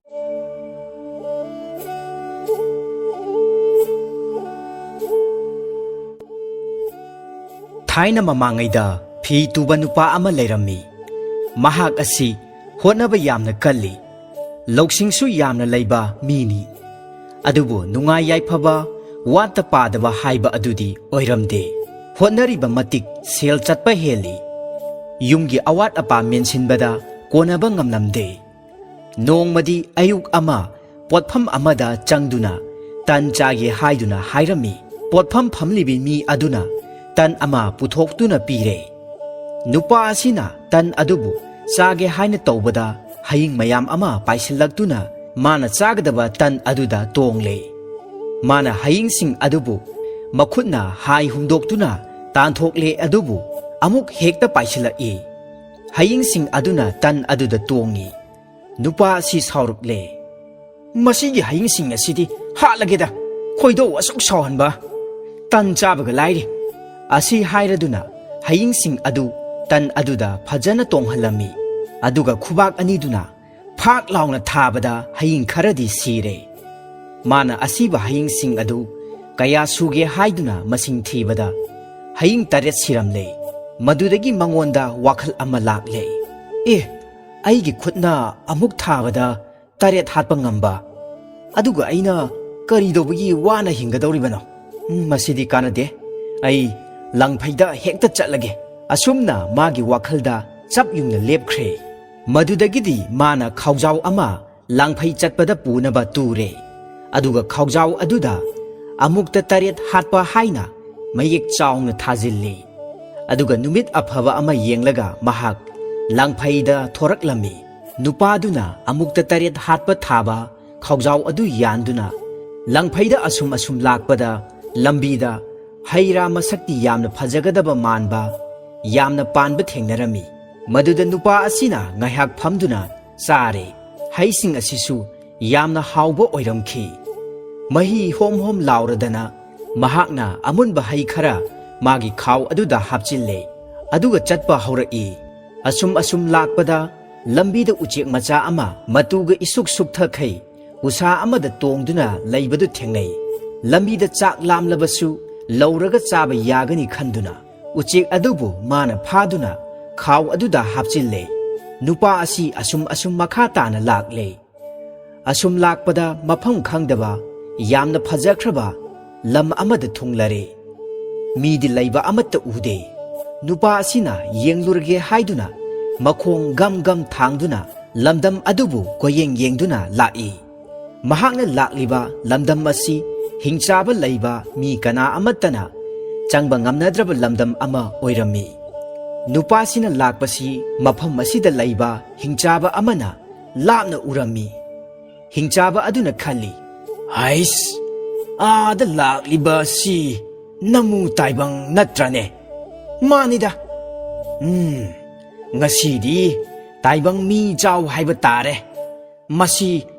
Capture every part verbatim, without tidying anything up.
ꯊꯥꯏꯅ ꯃꯃꯥꯡꯉꯩꯗ ꯐꯤ ꯇꯨꯕ ꯅꯨꯄꯥ ꯑꯃ ꯂꯩꯔꯝꯃꯤ꯫ ꯃꯍꯥꯛ ꯑꯁꯤ ꯍꯣꯠꯅꯕ ꯌꯥꯝꯅ ꯀꯜꯂꯤ, ꯂꯧꯁꯤꯡꯁꯨ ꯌꯥꯝꯅ ꯂꯩꯕ ꯃꯤꯅꯤ꯫ ꯑꯗꯨꯕꯨ ꯅꯨꯡꯉꯥꯏ ꯌꯥꯏꯐꯕ ꯋꯥꯠꯇ ꯄꯥꯗꯕ ꯍꯥꯏꯕ ꯑꯗꯨꯗꯤ ꯑꯣꯏꯔꯝꯗꯦ꯫ ꯍꯣꯠꯅꯔꯤꯕ ꯃꯇꯤꯛ ꯁꯦꯜ ꯆꯠꯄ ꯍꯦꯜꯂꯤ꯫ ꯌꯨꯝꯒꯤ ꯑꯋꯥꯠ ꯑꯄꯥ ꯃꯦꯟꯁꯤꯟꯕꯗ ꯀꯣꯟꯅꯕ ꯉꯝꯂꯝꯗꯦ꯫ ꯅꯣꯡꯃꯗꯤ ꯑꯌꯨꯛ ꯑꯃ ꯄꯣꯠꯐꯝ ꯑꯃꯗ ꯆꯪꯗꯨꯅ ꯇꯟ ꯆꯥꯒꯦ ꯍꯥꯏꯗꯨꯅ ꯍꯥꯏꯔꯝꯃꯤ꯫ ꯄꯣꯠꯐꯝ ꯐꯝꯂꯤꯕꯤ ꯃꯤ ꯑꯗꯨꯅ ꯇꯟ ꯑꯃ ꯄꯨꯊꯣꯛꯇꯨꯅ ꯄꯤꯔꯦ꯫ ꯅꯨꯄꯥ ꯑꯁꯤꯅ ꯇꯟ ꯑꯗꯨꯕꯨ ꯆꯥꯒꯦ ꯍꯥꯏꯅ ꯇꯧꯕꯗ ꯍꯌꯤꯡ ꯃꯌꯥꯝ ꯑꯃ ꯄꯥꯏꯁꯤꯜꯂꯛꯇꯨꯅ ꯃꯥꯅ ꯆꯥꯒꯗꯕ ꯇꯟ ꯑꯗꯨꯗ ꯇꯣꯡꯂꯦ꯫ ꯃꯥꯅ ꯍꯌꯤꯡꯁꯤꯡ ꯑꯗꯨꯕꯨ ꯃꯈꯨꯠꯅ ꯍꯥꯏ ꯍꯨꯝꯗꯣꯛꯇꯨꯅ ꯇꯥꯟꯊꯣꯛꯂꯦ, ꯑꯗꯨꯕꯨ ꯑꯃꯨꯛ ꯍꯦꯛꯇ ꯄꯥꯏꯁꯤꯜꯂꯛꯏ꯫ ꯍꯌꯤꯡꯁꯤꯡ ꯑꯗꯨꯅ ꯇꯟ ꯑꯗꯨꯗ ꯇꯣꯡꯉꯤ꯫ ꯅꯨꯄꯥ ꯑꯁꯤ ꯁꯥꯎꯔꯛꯂꯦ꯫ "ꯃꯁꯤꯒꯤ ꯍꯌꯤꯡꯁꯤꯡ ꯑꯁꯤꯗꯤ ꯍꯥꯠꯂꯒꯦꯗ, ꯈꯣꯏꯗꯧ ꯑꯁꯨꯛ ꯁꯥꯎꯍꯟꯕ! ꯇꯟ ꯆꯥꯕꯒ ꯂꯥꯏꯔꯤ!" ꯑꯁꯤ ꯍꯥꯏꯔꯗꯨꯅ ꯍꯌꯤꯡꯁꯤꯡ ꯑꯗꯨ ꯇꯟ ꯑꯗꯨꯗ ꯐꯖꯅ ꯇꯣꯡꯍꯜꯂꯝꯃꯤ꯫ ꯑꯗꯨꯒ ꯈꯨꯕꯥꯛ ꯑꯅꯤꯗꯨꯅ ꯐꯥꯛ ꯂꯥꯎꯅ ꯊꯥꯕꯗ ꯍꯌꯤꯡ ꯈꯔꯗꯤ ꯁꯤꯔꯦ꯫ ꯃꯥꯅ ꯑꯁꯤꯕ ꯍꯌꯤꯡꯁꯤꯡ ꯑꯗꯨ ꯀꯌꯥ ꯁꯨꯒꯦ ꯍꯥꯏꯗꯨꯅ ꯃꯁꯤꯡ ꯊꯤꯕꯗ ꯍꯌꯤꯡ ꯇꯔꯦꯠ ꯁꯤꯔꯝꯂꯦ꯫ ꯃꯗꯨꯗꯒꯤ ꯃꯉꯣꯟꯗ ꯋꯥꯈꯜ ꯑꯃ ꯂꯥꯛꯂꯦ꯫ "ꯑꯦ, ꯑꯩꯒꯤ ꯈꯨꯠꯅ ꯑꯃꯨꯛ ꯊꯥꯕꯗ ꯇꯔꯦꯠ ꯍꯥꯠꯄ ꯉꯝꯕ, ꯑꯗꯨꯒ ꯑꯩꯅ ꯀꯔꯤꯗꯧꯕꯒꯤ ꯋꯥꯅ ꯍꯤꯡꯒꯗꯧꯔꯤꯕꯅꯣ? ꯎꯝ, ꯃꯁꯤꯗꯤ ꯀꯥꯟꯅꯗꯦ꯫ ꯑꯩ ꯂꯪꯐꯩꯗ ꯍꯦꯛꯇ ꯆꯠꯂꯒꯦ꯫" ꯑꯁꯨꯝꯅ ꯃꯥꯒꯤ ꯋꯥꯈꯜꯗ ꯆꯞ ꯌꯨꯡꯅ ꯂꯦꯞꯈ꯭ꯔꯦ꯫ ꯃꯗꯨꯗꯒꯤꯗꯤ ꯃꯥꯅ ꯈꯥꯎꯖꯥꯎ ꯑꯃ ꯂꯪꯐꯩ ꯆꯠꯄꯗ ꯄꯨꯅꯕ ꯇꯨꯔꯦ꯫ ꯑꯗꯨꯒ ꯈꯥꯎꯖꯥꯎ ꯑꯗꯨꯗ ꯑꯃꯨꯛꯇ ꯇꯔꯦꯠ ꯍꯥꯠꯄ ꯍꯥꯏꯅ ꯃꯌꯦꯛ ꯆꯥꯎꯅ ꯊꯥꯖꯤꯜꯂꯤ꯫ ꯑꯗꯨꯒ ꯅꯨꯃꯤꯠ ꯑꯐꯕ ꯑꯃ ꯌꯦꯡꯂꯒ ꯃꯍꯥꯛ ꯂꯪꯐꯩꯗ ꯊꯣꯔꯛꯂꯝꯃꯤ꯫ ꯅꯨꯄꯥꯗꯨꯅ ꯑꯃꯨꯛꯇ ꯇꯔꯦꯠ ꯍꯥꯠꯄ ꯊꯥꯕ ꯈꯥꯎꯖꯥꯎ ꯑꯗꯨ ꯌꯥꯟꯗꯨꯅ ꯂꯪꯐꯩꯗ ꯑꯁꯨꯝ ꯑꯁꯨꯝ ꯂꯥꯛꯄꯗ, ꯂꯝꯕꯤꯗ ꯍꯩ ꯔꯥ ꯃꯁꯛꯇꯤ ꯌꯥꯝꯅ ꯐꯖꯒꯗꯕ ꯃꯥꯟꯕ ꯌꯥꯝꯅ ꯄꯥꯟꯕ ꯊꯦꯡꯅꯔꯝꯃꯤ꯫ ꯃꯗꯨꯗ ꯅꯨꯄꯥ ꯑꯁꯤꯅ ꯉꯥꯏꯍꯥꯛ ꯐꯝꯗꯨꯅ ꯆꯥꯔꯦ꯫ ꯍꯩꯁꯤꯡ ꯑꯁꯤꯁꯨ ꯌꯥꯝꯅ ꯍꯥꯎꯕ ꯑꯣꯏꯔꯝꯈꯤ꯫ ꯃꯍꯤ ꯍꯣꯝ ꯍꯣꯝ ꯂꯥꯎꯔꯗꯅ ꯃꯍꯥꯛꯅ ꯑꯃꯨꯟꯕ ꯍꯩ ꯈꯔ ꯃꯥꯒꯤ ꯈꯥꯎ ꯑꯗꯨꯗ ꯍꯥꯞꯆꯤꯜꯂꯦ꯫ ꯑꯗꯨꯒ ꯆꯠꯄ ꯍꯧꯔꯛꯏ꯫ ꯑꯁꯨꯝ ꯑꯁꯨꯝ ꯂꯥꯛꯄꯗ ꯂꯝꯕꯤꯗ ꯎꯆꯦꯛ ꯃꯆꯥ ꯑꯃ ꯃꯇꯨꯒ ꯏꯁꯨꯛ ꯁꯨꯛꯊꯈꯩ ꯎꯁꯥ ꯑꯃꯗ ꯇꯣꯡꯗꯨꯅ ꯂꯩꯕꯗꯨ ꯊꯦꯡꯅꯩ꯫ ꯂꯝꯕꯤꯗ ꯆꯥꯛ ꯂꯥꯝꯂꯕꯁꯨ ꯂꯧꯔꯒ ꯆꯥꯕ ꯌꯥꯒꯅꯤ ꯈꯟꯗꯨꯅ ꯎꯆꯦꯛ ꯑꯗꯨꯕꯨ ꯃꯥꯅ ꯐꯥꯗꯨꯅ ꯈꯥꯎ ꯑꯗꯨꯗ ꯍꯥꯞꯆꯤꯜꯂꯦ꯫ ꯅꯨꯄꯥ ꯑꯁꯤ ꯑꯁꯨꯝ ꯑꯁꯨꯝ ꯃꯈꯥ ꯇꯥꯅ ꯂꯥꯛꯂꯦ꯫ ꯑꯁꯨꯝ ꯂꯥꯛꯄꯗ ꯃꯐꯝ ꯈꯪꯗꯕ ꯌꯥꯝꯅ ꯐꯖꯈ꯭ꯔꯕ ꯂꯝ ꯑꯃꯗ ꯊꯨꯡꯂꯔꯦ꯫ ꯃꯤꯗꯤ ꯂꯩꯕ ꯑꯃꯠꯇ ꯎꯗꯦ꯫ ꯅꯨꯄꯥ ꯑꯁꯤꯅ ꯌꯦꯡꯂꯨꯔꯒꯦ ꯍꯥꯏꯗꯨꯅ ꯃꯈꯣꯡ ꯒꯝ ꯒꯝ ꯊꯥꯡꯗꯨꯅ ꯂꯝꯗꯝ ꯑꯗꯨꯕꯨ ꯀꯣꯏꯌꯦꯡ ꯌꯦꯡꯗꯨꯅ ꯂꯥꯛꯏ꯫ ꯃꯍꯥꯛꯅ ꯂꯥꯛꯂꯤꯕ ꯂꯝꯗꯝ ꯑꯁꯤ ꯍꯤꯡꯆꯥꯕ ꯂꯩꯕ ꯃꯤ ꯀꯅꯥ ꯑꯃꯠꯇꯅ ꯆꯪꯕ ꯉꯝꯅꯗ꯭ꯔꯕ ꯂꯝꯗꯝ ꯑꯃ ꯑꯣꯏꯔꯝꯃꯤ꯫ ꯅꯨꯄꯥꯁꯤꯅ ꯂꯥꯛꯄꯁꯤ ꯃꯐꯝ ꯑꯁꯤꯗ ꯂꯩꯕ ꯍꯤꯡꯆꯥꯕ ꯑꯃꯅ ꯂꯥꯞꯅ ꯎꯔꯝꯃꯤ꯫ ꯍꯤꯡꯆꯥꯕ ꯑꯗꯨꯅ ꯈꯜꯂꯤ, "ꯍꯩꯁ, ꯑꯥꯗ ꯂꯥꯛꯂꯤꯕ ꯑꯁꯤ ꯅꯃꯨ ꯇꯥꯏꯕꯪ ꯅꯠꯇ꯭ꯔꯅꯦ? ꯃꯥꯅꯤꯗ꯫ ꯎꯝ, ꯉꯁꯤꯗꯤ ꯇꯥꯏꯕꯪ ꯃꯤ ꯆꯥꯎ ꯍꯥꯏꯕ ꯇꯥꯔꯦ꯫ ꯃꯁꯤ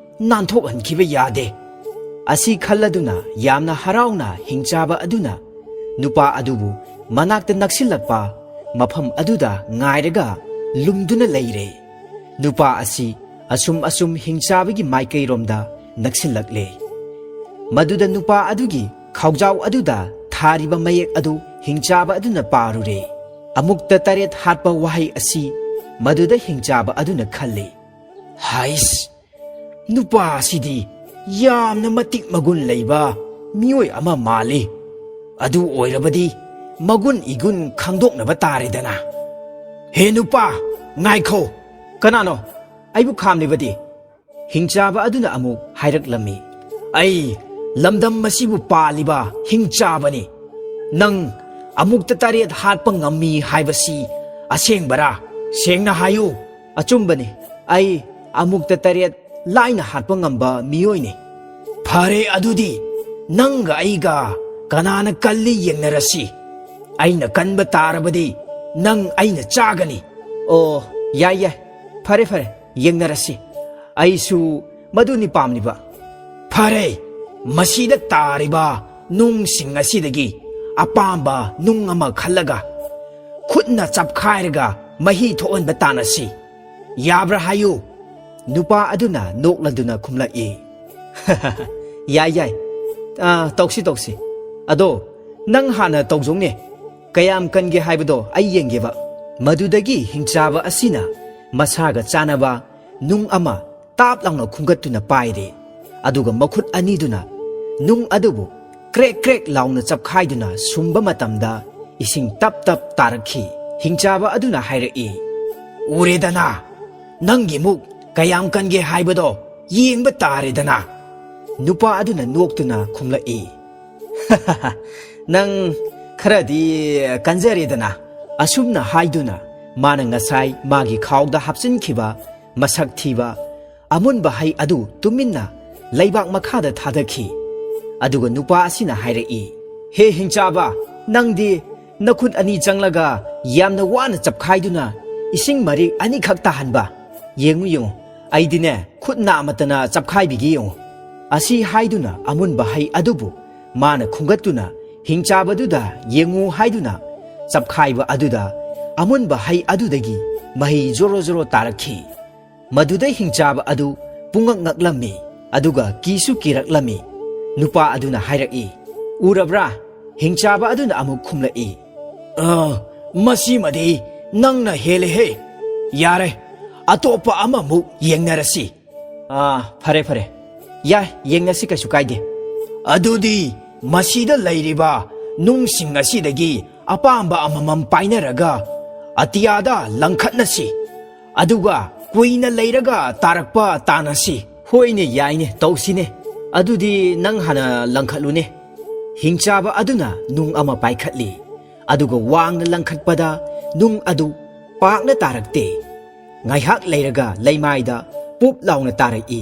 ꯅꯥꯟꯊꯣꯛꯍꯟꯈꯤꯕ ꯌꯥꯗꯦ"꯫ ꯑꯁꯤ ꯈꯜꯂꯗꯨꯅ ꯌꯥꯝꯅ ꯍꯔꯥꯎꯅ ꯍꯤꯡꯆꯥꯕ ꯑꯗꯨꯅ ꯅꯨꯄꯥ ꯑꯗꯨꯕꯨ ꯃꯅꯥꯛꯇ ꯅꯛꯁꯤꯜꯂꯛꯄ ꯃꯐꯝ ꯑꯗꯨꯗ ꯉꯥꯏꯔꯒ ꯂꯨꯝꯗꯨꯅ ꯂꯩꯔꯦ꯫ ꯅꯨꯄꯥ ꯑꯁꯤ ꯑꯁꯨꯝ ꯑꯁꯨꯝ ꯍꯤꯡꯆꯥꯕꯒꯤ ꯃꯥꯏꯀꯩꯔꯣꯝꯗ ꯅꯛꯁꯤꯜꯂꯛꯂꯦ꯫ ꯃꯗꯨꯗ ꯅꯨꯄꯥ ꯑꯗꯨꯒꯤ ꯈꯥꯎꯖꯥꯎ ꯑꯗꯨꯗ ꯊꯥꯔꯤꯕ ꯃꯌꯦꯛ ꯑꯗꯨ ꯍꯤꯡꯆꯥꯕ ꯑꯗꯨꯅ ꯄꯥꯔꯨꯔꯦ꯫ ꯑꯃꯨꯛꯇ ꯇꯔꯦꯠ ꯍꯥꯠꯄ ꯋꯥꯍꯩ ꯑꯁꯤ ꯃꯗꯨꯗ ꯍꯤꯡꯆꯥꯕ ꯑꯗꯨꯅ ꯈꯜꯂꯤ, "ꯍꯥꯏꯁ, ꯅꯨꯄꯥ ꯑꯁꯤꯗꯤ ꯌꯥꯝꯅ ꯃꯇꯤꯛ ꯃꯒꯨꯟ ꯂꯩꯕ ꯃꯤꯑꯣꯏ ꯑꯃ ꯃꯥꯜꯂꯤ꯫ ꯑꯗꯨ ꯑꯣꯏꯔꯕꯗꯤ ꯃꯒꯨꯟ ꯏꯒꯨꯟ ꯈꯪꯗꯣꯛꯅꯕ ꯇꯥꯔꯦꯗꯅ꯫ ꯍꯦ ꯅꯨꯄꯥ, ꯉꯥꯏꯈꯣ!" "ꯀꯅꯥꯅꯣ ꯑꯩꯕꯨ ꯈꯥꯝꯂꯤꯕꯗꯤ?" ꯍꯤꯡꯆꯥꯕ ꯑꯗꯨꯅ ꯑꯃꯨꯛ ꯍꯥꯏꯔꯛꯂꯝꯃꯤ, "ꯑꯩ ꯂꯝꯗꯝ ꯑꯁꯤꯕꯨ ꯄꯥꯜꯂꯤꯕ ꯍꯤꯡꯆꯥꯕꯅꯤ꯫ ꯅꯪ ꯑꯃꯨꯛꯇ ꯇꯔꯦꯠ ꯍꯥꯠꯄ ꯉꯝꯃꯤ ꯍꯥꯏꯕꯁꯤ ꯑꯁꯦꯡꯕꯔꯥ? ꯁꯦꯡꯅ ꯍꯥꯏꯌꯨ꯫" "ꯑꯆꯨꯝꯕꯅꯤ, ꯑꯩ ꯑꯃꯨꯛꯇ ꯇꯔꯦꯠ ꯂꯥꯏꯅ ꯍꯥꯠꯄ ꯉꯝꯕ ꯃꯤꯑꯣꯏꯅꯤ꯫" "ꯐꯔꯦ, ꯑꯗꯨꯗꯤ ꯅꯪꯒ ꯑꯩꯒ ꯀꯅꯥꯅ ꯀꯜꯂꯤ ꯌꯦꯡꯅꯔꯁꯤ꯫ ꯑꯩꯅ ꯀꯟꯕ ꯇꯥꯔꯕꯗꯤ ꯅꯪ ꯑꯩꯅ ꯆꯥꯒꯅꯤ꯫" "ꯑꯣ, ꯌꯥꯏ, ꯌꯥꯏ, ꯐꯔꯦ, ꯐꯔꯦ, ꯌꯦꯡꯅꯔꯁꯤ꯫ ꯑꯩꯁꯨ ꯃꯗꯨꯅꯤ ꯄꯥꯝꯂꯤꯕ꯫" "ꯐꯔꯦ, ꯃꯁꯤꯗ ꯇꯥꯔꯤꯕ ꯅꯨꯡꯁꯤꯡ ꯑꯁꯤꯗꯒꯤ ꯑꯄꯥꯝꯕ ꯅꯨꯡ ꯑꯃ ꯈꯜꯂꯒ ꯈꯨꯠꯅ ꯆꯞꯈꯥꯏꯔꯒ ꯃꯍꯤ ꯊꯣꯛꯍꯟꯕ ꯇꯥꯅꯁꯤ꯫ "ꯌꯥꯕ꯭ꯔꯥ ꯍꯥꯏꯌꯨ?" ꯅꯨꯄꯥ ꯑꯗꯨꯅ ꯅꯣꯛꯂꯗꯨꯅ ꯈꯨꯝꯂꯛꯏ꯫ "ꯌꯥꯏ, ꯌꯥꯏ꯫ ꯑꯥ, ꯇꯧꯁꯤ, ꯇꯧꯁꯤ꯫ ꯑꯗꯣ ꯅꯪ ꯍꯥꯟꯅ ꯇꯧꯖꯧꯅꯦ꯫ ꯀꯌꯥꯝ ꯀꯟꯒꯦ ꯍꯥꯏꯕꯗꯣ ꯑꯩ ꯌꯦꯡꯒꯦꯕ꯫" ꯃꯗꯨꯗꯒꯤ ꯍꯤꯡꯆꯥꯕ ꯑꯁꯤꯅ ꯃꯁꯥꯒ ꯆꯥꯟꯅꯕ ꯅꯨꯡ ꯑꯃ ꯇꯥꯞ ꯂꯥꯎꯅ ꯈꯨꯝꯒꯠꯇꯨꯅ ꯄꯥꯏꯔꯦ꯫ ꯑꯗꯨꯒ ꯃꯈꯨꯠ ꯑꯅꯤꯗꯨꯅ ꯅꯨꯡ ꯑꯗꯨꯕꯨ ꯀ꯭ꯔꯦꯛ ꯀ꯭ꯔꯦꯛ ꯂꯥꯎꯅ ꯆꯞꯈꯥꯏꯗꯨꯅ ꯁꯨꯝꯕ ꯃꯇꯝꯗ ꯏꯁꯤꯡ ꯇꯞ ꯇꯞ ꯇꯥꯔꯛꯈꯤ꯫ ꯍꯤꯡꯆꯥꯕ ꯑꯗꯨꯅ ꯍꯥꯏꯔꯛꯏ, "ꯎꯔꯦꯗꯅ, ꯅꯪꯒꯤ ꯃꯨꯛ ꯀꯌꯥꯝ ꯀꯟꯒꯦ ꯍꯥꯏꯕꯗꯣ ꯌꯦꯡꯕ ꯇꯥꯔꯦꯗꯅ꯫" ꯅꯨꯄꯥ ꯑꯗꯨꯅ ꯅꯣꯛꯇꯨꯅ ꯈꯨꯝꯂꯛꯏ, "ꯅꯪ ꯈꯔꯗꯤ ꯀꯟꯖꯔꯦꯗꯅ꯫" ꯑꯁꯨꯝꯅ ꯍꯥꯏꯗꯨꯅ ꯃꯥꯅ ꯉꯁꯥꯏ ꯃꯥꯒꯤ ꯈꯥꯎꯗ ꯍꯥꯞꯆꯤꯟꯈꯤꯕ ꯃꯁꯛ ꯊꯤꯕ ꯑꯃꯨꯟꯕ ꯍꯩ ꯑꯗꯨ ꯇꯨꯃꯤꯟꯅ ꯂꯩꯕꯥꯛ ꯃꯈꯥꯗ ꯊꯥꯗꯈꯤ꯫ ꯑꯗꯨꯒ ꯅꯨꯄꯥ ꯑꯁꯤꯅ ꯍꯥꯏꯔꯛꯏ, "ꯍꯦ ꯍꯤꯡꯆꯥꯕ, ꯅꯪꯗꯤ ꯅꯈꯨꯠ ꯑꯅꯤ ꯆꯪꯂꯒ ꯌꯥꯝꯅ ꯋꯥꯅ ꯆꯞꯈꯥꯏꯗꯨꯅ ꯏꯁꯤꯡ ꯃꯔꯤꯛ ꯑꯅꯤꯈꯛ ꯇꯥꯍꯟꯕ꯫ ꯌꯦꯡꯉꯨ, ꯌꯦꯡꯉꯨ, ꯑꯩꯗꯤꯅꯦ ꯈꯨꯠ ꯅꯥꯃꯠꯇꯅ ꯆꯞꯈꯥꯏꯕꯤꯒꯦ ꯌꯦꯡꯉꯨ꯫" ꯑꯁꯤ ꯍꯥꯏꯗꯨꯅ ꯑꯃꯨꯟꯕ ꯍꯩ ꯑꯗꯨꯕꯨ ꯃꯥꯅ ꯈꯨꯝꯒꯠꯇꯨꯅ ꯍꯤꯡꯆꯥꯕꯗꯨꯗ ꯌꯦꯡꯉꯨ ꯍꯥꯏꯗꯨꯅ ꯆꯞꯈꯥꯏꯕ ꯑꯗꯨꯗ ꯑꯃꯨꯟꯕ ꯍꯩ ꯑꯗꯨꯗꯒꯤ ꯃꯍꯤ ꯖꯣꯔꯣ ꯖꯣꯔꯣ ꯇꯥꯔꯛꯈꯤ꯫ ꯃꯗꯨꯗ ꯍꯤꯡꯆꯥꯕ ꯑꯗꯨ ꯄꯨꯡꯉꯛ ꯉꯛꯂꯝꯃꯤ, ꯑꯗꯨꯒ ꯀꯤꯁꯨ ꯀꯤꯔꯛꯂꯝꯃꯤ꯫ ꯅꯨꯄꯥ ꯑꯗꯨꯅ ꯍꯥꯏꯔꯛꯏ, "ꯎꯔꯕ꯭ꯔꯥ?" ꯍꯤꯡꯆꯥꯕ ꯑꯗꯨꯅ ꯑꯃꯨꯛ ꯈꯨꯝꯂꯛꯏ, "ꯑ, ꯃꯁꯤꯃꯗꯤ ꯅꯪꯅ ꯍꯦꯜꯂꯦꯍꯦ꯫ ꯌꯥꯔꯦ, ꯑꯇꯣꯞꯄ ꯑꯃꯃꯨꯛ ꯌꯦꯡꯅꯔꯁꯤ꯫" "ꯑꯥ, ꯐꯔꯦ, ꯐꯔꯦ꯫ ꯌꯥꯏ, ꯌꯦꯡꯅꯁꯤ, ꯀꯩꯁꯨ ꯀꯥꯏꯗꯦ꯫" "ꯑꯗꯨꯗꯤ ꯃꯁꯤꯗ ꯂꯩꯔꯤꯕ ꯅꯨꯡꯁꯤꯡ ꯑꯁꯤꯗꯒꯤ ꯑꯄꯥꯝꯕ ꯑꯃꯃꯝ ꯄꯥꯏꯅꯔꯒ ꯑꯇꯤꯌꯥꯗ ꯂꯪꯈꯠꯅꯁꯤ꯫ ꯑꯗꯨꯒ ꯀꯨꯏꯅ ꯂꯩꯔꯒ ꯇꯥꯔꯛꯄ ꯇꯥꯅꯁꯤ꯫" "ꯍꯣꯏꯅꯦ, ꯌꯥꯏꯅꯦ, ꯇꯧꯁꯤꯅꯦ꯫ ꯑꯗꯨꯗꯤ ꯅꯪ ꯍꯥꯟꯅ ꯂꯪꯈꯠꯂꯨꯅꯦ꯫" ꯍꯤꯡꯆꯥꯕ ꯑꯗꯨꯅ ꯅꯨꯡ ꯑꯃ ꯄꯥꯏꯈꯠꯂꯤ꯫ ꯑꯗꯨꯒ ꯋꯥꯡꯅ ꯂꯪꯈꯠꯄꯗ ꯅꯨꯡ ꯑꯗꯨ ꯄꯥꯛꯅ ꯇꯥꯔꯛꯇꯦ꯫ ꯉꯥꯏꯍꯥꯛ ꯂꯩꯔꯒ ꯂꯩꯃꯥꯏꯗ ꯄꯨꯞ ꯂꯥꯎꯅ ꯇꯥꯔꯛꯏ꯫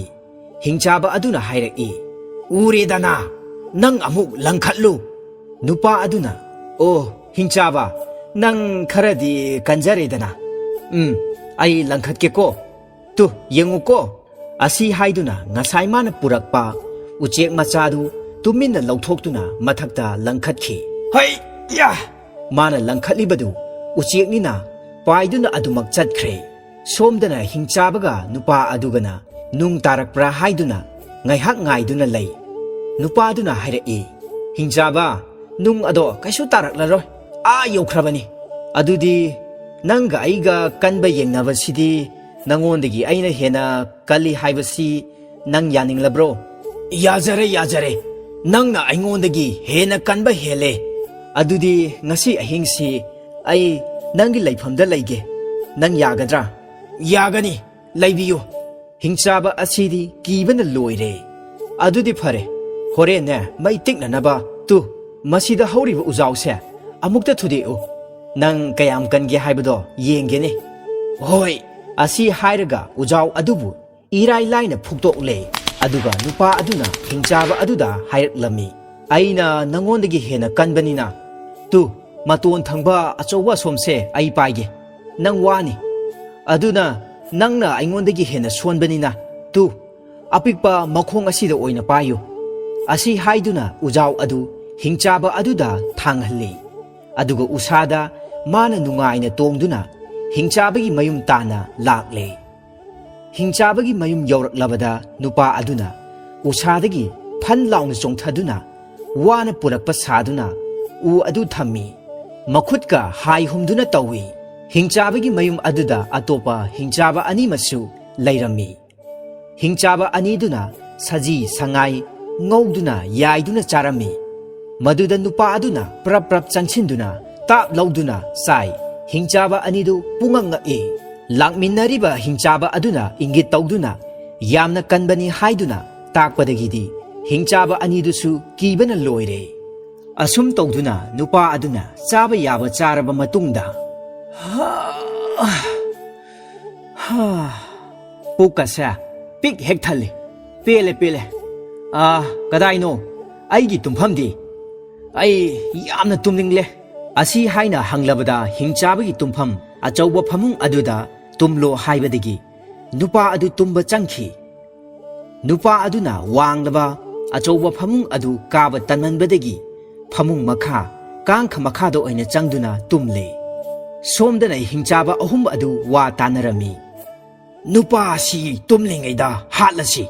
ꯍꯤꯡꯆꯥꯕ ꯑꯗꯨꯅ ꯍꯥꯏꯔꯛꯏ, "ꯎꯔꯦꯗꯅ, ꯅꯪ ꯑꯃꯨꯛ ꯂꯪꯈꯠꯂꯨ꯫" ꯅꯨꯄꯥ ꯑꯗꯨꯅ, "ꯑꯣ, ꯍꯤꯡꯆꯥꯕ, ꯅꯪ ꯈꯔꯗꯤ ꯀꯟꯖꯔꯦꯗꯅ꯫ ꯎꯝ, ꯑꯩ ꯂꯪꯈꯠꯀꯦꯀꯣ꯫ ꯇꯨ, ꯌꯦꯡꯉꯨꯀꯣ꯫" ꯑꯁꯤ ꯍꯥꯏꯗꯨꯅ ꯉꯁꯥꯏ ꯃꯥꯅ ꯄꯨꯔꯛꯄ ꯎꯆꯦꯛ ꯃꯆꯥꯗꯨ ꯇꯨꯃꯤꯟꯅ ꯂꯧꯊꯣꯛꯇꯨꯅ ꯃꯊꯛꯇ ꯂꯪꯈꯠꯈꯤ꯫ "ꯍꯩ ꯌꯥ!" ꯃꯥꯅ ꯂꯪꯈꯠꯂꯤꯕꯗꯨ ꯎꯆꯦꯛꯅꯤꯅ ꯄꯥꯏꯗꯨꯅ ꯑꯗꯨꯃꯛ ꯆꯠꯈ꯭ꯔꯦ꯫ ꯁꯣꯝꯗꯅ ꯍꯤꯡꯆꯥꯕꯒ ꯅꯨꯄꯥ ꯑꯗꯨꯒꯅ ꯅꯨꯡ ꯇꯥꯔꯛꯄ꯭ꯔꯥ ꯍꯥꯏꯗꯨꯅ ꯉꯥꯏꯍꯥꯛ ꯉꯥꯏꯗꯨꯅ ꯂꯩ꯫ ꯅꯨꯄꯥꯗꯨꯅ ꯍꯥꯏꯔꯛꯏ, "ꯍꯤꯡꯆꯥꯕ, ꯅꯨꯡ ꯑꯗꯣ ꯀꯩꯁꯨ ꯇꯥꯔꯛꯂꯔꯣꯏ, ꯑꯥ ꯌꯧꯈ꯭ꯔꯕꯅꯤ꯫ ꯑꯗꯨꯗꯤ ꯅꯪꯒ ꯑꯩꯒ ꯀꯟꯕ ꯌꯦꯡꯅꯕꯁꯤꯗꯤ ꯅꯉꯣꯟꯗꯒꯤ ꯑꯩꯅ ꯍꯦꯟꯅ ꯀꯜꯂꯤ ꯍꯥꯏꯕꯁꯤ ꯅꯪ ꯌꯥꯅꯤꯡꯂꯕ꯭ꯔꯣ?" "ꯌꯥꯖꯔꯦ, ꯌꯥꯖꯔꯦ꯫ ꯅꯪꯅ ꯑꯩꯉꯣꯟꯗꯒꯤ ꯍꯦꯟꯅ ꯀꯟꯕ ꯍꯦꯜꯂꯦ꯫ ꯑꯗꯨꯗꯤ ꯉꯁꯤ ꯑꯍꯤꯡꯁꯤ ꯑꯩ ꯅꯪꯒꯤ ꯂꯩꯐꯝꯗ ꯂꯩꯒꯦ꯫ ꯅꯪ ꯌꯥꯒꯗ꯭ꯔꯥ?" "ꯌꯥꯒꯅꯤ, ꯂꯩꯕꯤꯌꯨ꯫" ꯍꯤꯡꯆꯥꯕ ꯑꯁꯤꯗꯤ ꯀꯤꯕꯅ ꯂꯣꯏꯔꯦ꯫ "ꯑꯗꯨꯗꯤ ꯐꯔꯦ, ꯍꯣꯔꯦꯟꯅꯦ ꯃꯩ ꯇꯤꯛꯅꯅꯕ ꯇꯨ, ꯃꯁꯤꯗ ꯍꯧꯔꯤꯕ ꯎꯖꯥꯎꯁꯦ ꯑꯃꯨꯛꯇ ꯊꯨꯗꯦꯛꯎ꯫ ꯅꯪ ꯀꯌꯥꯝ ꯀꯟꯒꯦ ꯍꯥꯏꯕꯗꯣ ꯌꯦꯡꯒꯦꯅꯦ꯫" "ꯍꯣꯏ꯫" ꯑꯁꯤ ꯍꯥꯏꯔꯒ ꯎꯖꯥꯎ ꯑꯗꯨꯕꯨ ꯏꯔꯥꯏ ꯂꯥꯏꯅ ꯐꯨꯛꯇꯣꯛꯂꯦ꯫ ꯑꯗꯨꯒ ꯅꯨꯄꯥ ꯑꯗꯨꯅ ꯍꯤꯡꯆꯥꯕ ꯑꯗꯨꯗ ꯍꯥꯏꯔꯛꯂꯝꯃꯤ, "ꯑꯩꯅ ꯅꯉꯣꯟꯗꯒꯤ ꯍꯦꯟꯅ ꯀꯟꯕꯅꯤꯅ, ꯇꯨ, ꯃꯇꯣꯟ ꯊꯪꯕ ꯑꯆꯧꯕ ꯑꯁꯣꯝꯁꯦ ꯑꯩ ꯄꯥꯏꯒꯦ꯫ ꯅꯪ ꯋꯥꯅꯤ꯫ ꯑꯗꯨꯅ ꯅꯪꯅ ꯑꯩꯉꯣꯟꯗꯒꯤ ꯍꯦꯟꯅ ꯁꯣꯟꯕꯅꯤꯅ, ꯇꯨ, ꯑꯄꯤꯛꯄ ꯃꯈꯣꯡ ꯑꯁꯤꯗ ꯑꯣꯏꯅ ꯄꯥꯏꯌꯨ꯫" ꯑꯁꯤ ꯍꯥꯏꯗꯨꯅ ꯎꯖꯥꯎ ꯑꯗꯨ ꯍꯤꯡꯆꯥꯕ ꯑꯗꯨꯗ ꯊꯥꯡꯍꯜꯂꯤ꯫ ꯑꯗꯨꯒ ꯎꯁꯥꯗ ꯃꯥꯅ ꯅꯨꯡꯉꯥꯏꯅ ꯇꯣꯡꯗꯨꯅ ꯍꯤꯡꯆꯥꯕꯒꯤ ꯃꯌꯨꯝ ꯇꯥꯟꯅ ꯂꯥꯛꯂꯦ꯫ ꯍꯤꯡꯆꯥꯕꯒꯤ ꯃꯌꯨꯝ ꯌꯧꯔꯛꯂꯕꯗ ꯅꯨꯄꯥ ꯑꯗꯨꯅ ꯎꯁꯥꯗꯒꯤ ꯐꯟ ꯂꯥꯎꯅ ꯆꯣꯡꯊꯗꯨꯅ ꯋꯥꯅ ꯄꯨꯔꯛꯄ ꯁꯥꯗꯨꯅ ꯎ ꯑꯗꯨ ꯊꯝꯃꯤ꯫ ꯃꯈꯨꯠꯀ ꯍꯥꯏ ꯍꯨꯝꯗꯨꯅ ꯇꯧꯏ꯫ ꯍꯤꯡꯆꯥꯕꯒꯤ ꯃꯌꯨꯝ ꯑꯗꯨꯗ ꯑꯇꯣꯞꯄ ꯍꯤꯡꯆꯥꯕ ꯑꯅꯤꯃꯁꯨ ꯂꯩꯔꯝꯃꯤ꯫ ꯍꯤꯡꯆꯥꯕ ꯑꯅꯤꯗꯨꯅ ꯁꯖꯤ ꯁꯉꯥꯏ ꯉꯧꯗꯨꯅ ꯌꯥꯏꯗꯨꯅ ꯆꯥꯔꯝꯃꯤ꯫ ꯃꯗꯨꯗ ꯅꯨꯄꯥ ꯑꯗꯨꯅ ꯄ꯭ꯔꯞ ꯄ꯭ꯔꯞ ꯆꯪꯁꯤꯟꯗꯨꯅ ꯇꯥꯞ ꯂꯧꯗꯨꯅ ꯆꯥꯏ꯫ ꯍꯤꯡꯆꯥꯕ ꯑꯅꯤꯗꯨ ꯄꯨꯡꯉꯛ ꯉꯛꯏ꯫ ꯂꯥꯛꯃꯤꯟꯅꯔꯤꯕ ꯍꯤꯡꯆꯥꯕ ꯑꯗꯨꯅ ꯏꯪꯒꯤꯠ ꯇꯧꯗꯨꯅ ꯌꯥꯝꯅ ꯀꯟꯕꯅꯤ ꯍꯥꯏꯗꯨꯅ ꯇꯥꯛꯄꯗꯒꯤꯗꯤ ꯍꯤꯡꯆꯥꯕ ꯑꯅꯤꯗꯨꯁꯨ ꯀꯤꯕꯅ ꯂꯣꯏꯔꯦ꯫ ꯑꯁꯨꯝ ꯇꯧꯗꯨꯅ ꯅꯨꯄꯥ ꯑꯗꯨꯅ ꯆꯥꯕ ꯌꯥꯕ ꯆꯥꯔꯕ ꯃꯇꯨꯡꯗ, "ꯍꯥ, ꯍꯥ, ꯄꯨꯛꯀꯁꯦ ꯄꯤꯛ ꯍꯦꯛ ꯊꯜꯂꯤ꯫ ꯄꯦꯜꯂꯦ, ꯄꯦꯜꯂꯦ꯫ ꯑꯥ, ꯀꯗꯥꯏꯅꯣ ꯑꯩꯒꯤ ꯇꯨꯝꯐꯝꯗꯤ? ꯑꯩ ꯌꯥꯝꯅ ꯇꯨꯝꯅꯤꯡꯂꯦ꯫" ꯑꯁꯤ ꯍꯥꯏꯅ ꯍꯪꯂꯕꯗ ꯍꯤꯡꯆꯥꯕꯒꯤ ꯇꯨꯝꯐꯝ ꯑꯆꯧꯕ ꯐꯃꯨꯡ ꯑꯗꯨꯗ ꯇꯨꯝꯂꯣ ꯍꯥꯏꯕꯗꯒꯤ ꯅꯨꯄꯥ ꯑꯗꯨ ꯇꯨꯝꯕ ꯆꯪꯈꯤ꯫ ꯅꯨꯄꯥ ꯑꯗꯨꯅ ꯋꯥꯡꯂꯕ ꯑꯆꯧꯕ ꯐꯃꯨꯡ ꯑꯗꯨ ꯀꯥꯕ ꯇꯟꯃꯟꯕꯗꯒꯤ ꯐꯃꯨꯡ ꯃꯈꯥ, ꯀꯥꯡꯈ ꯃꯈꯥꯗ ꯑꯣꯏꯅ ꯆꯪꯗꯨꯅ ꯇꯨꯝꯂꯦ꯫ ꯁꯣꯝꯗꯅ ꯍꯤꯡꯆꯥꯕ ꯑꯍꯨꯝ ꯑꯗꯨ ꯋꯥ ꯇꯥꯅꯔꯝꯃꯤ꯫ "ꯅꯨꯄꯥ ꯑꯁꯤ ꯇꯨꯝꯂꯤꯉꯩꯗ ꯍꯥꯠꯂꯁꯤ,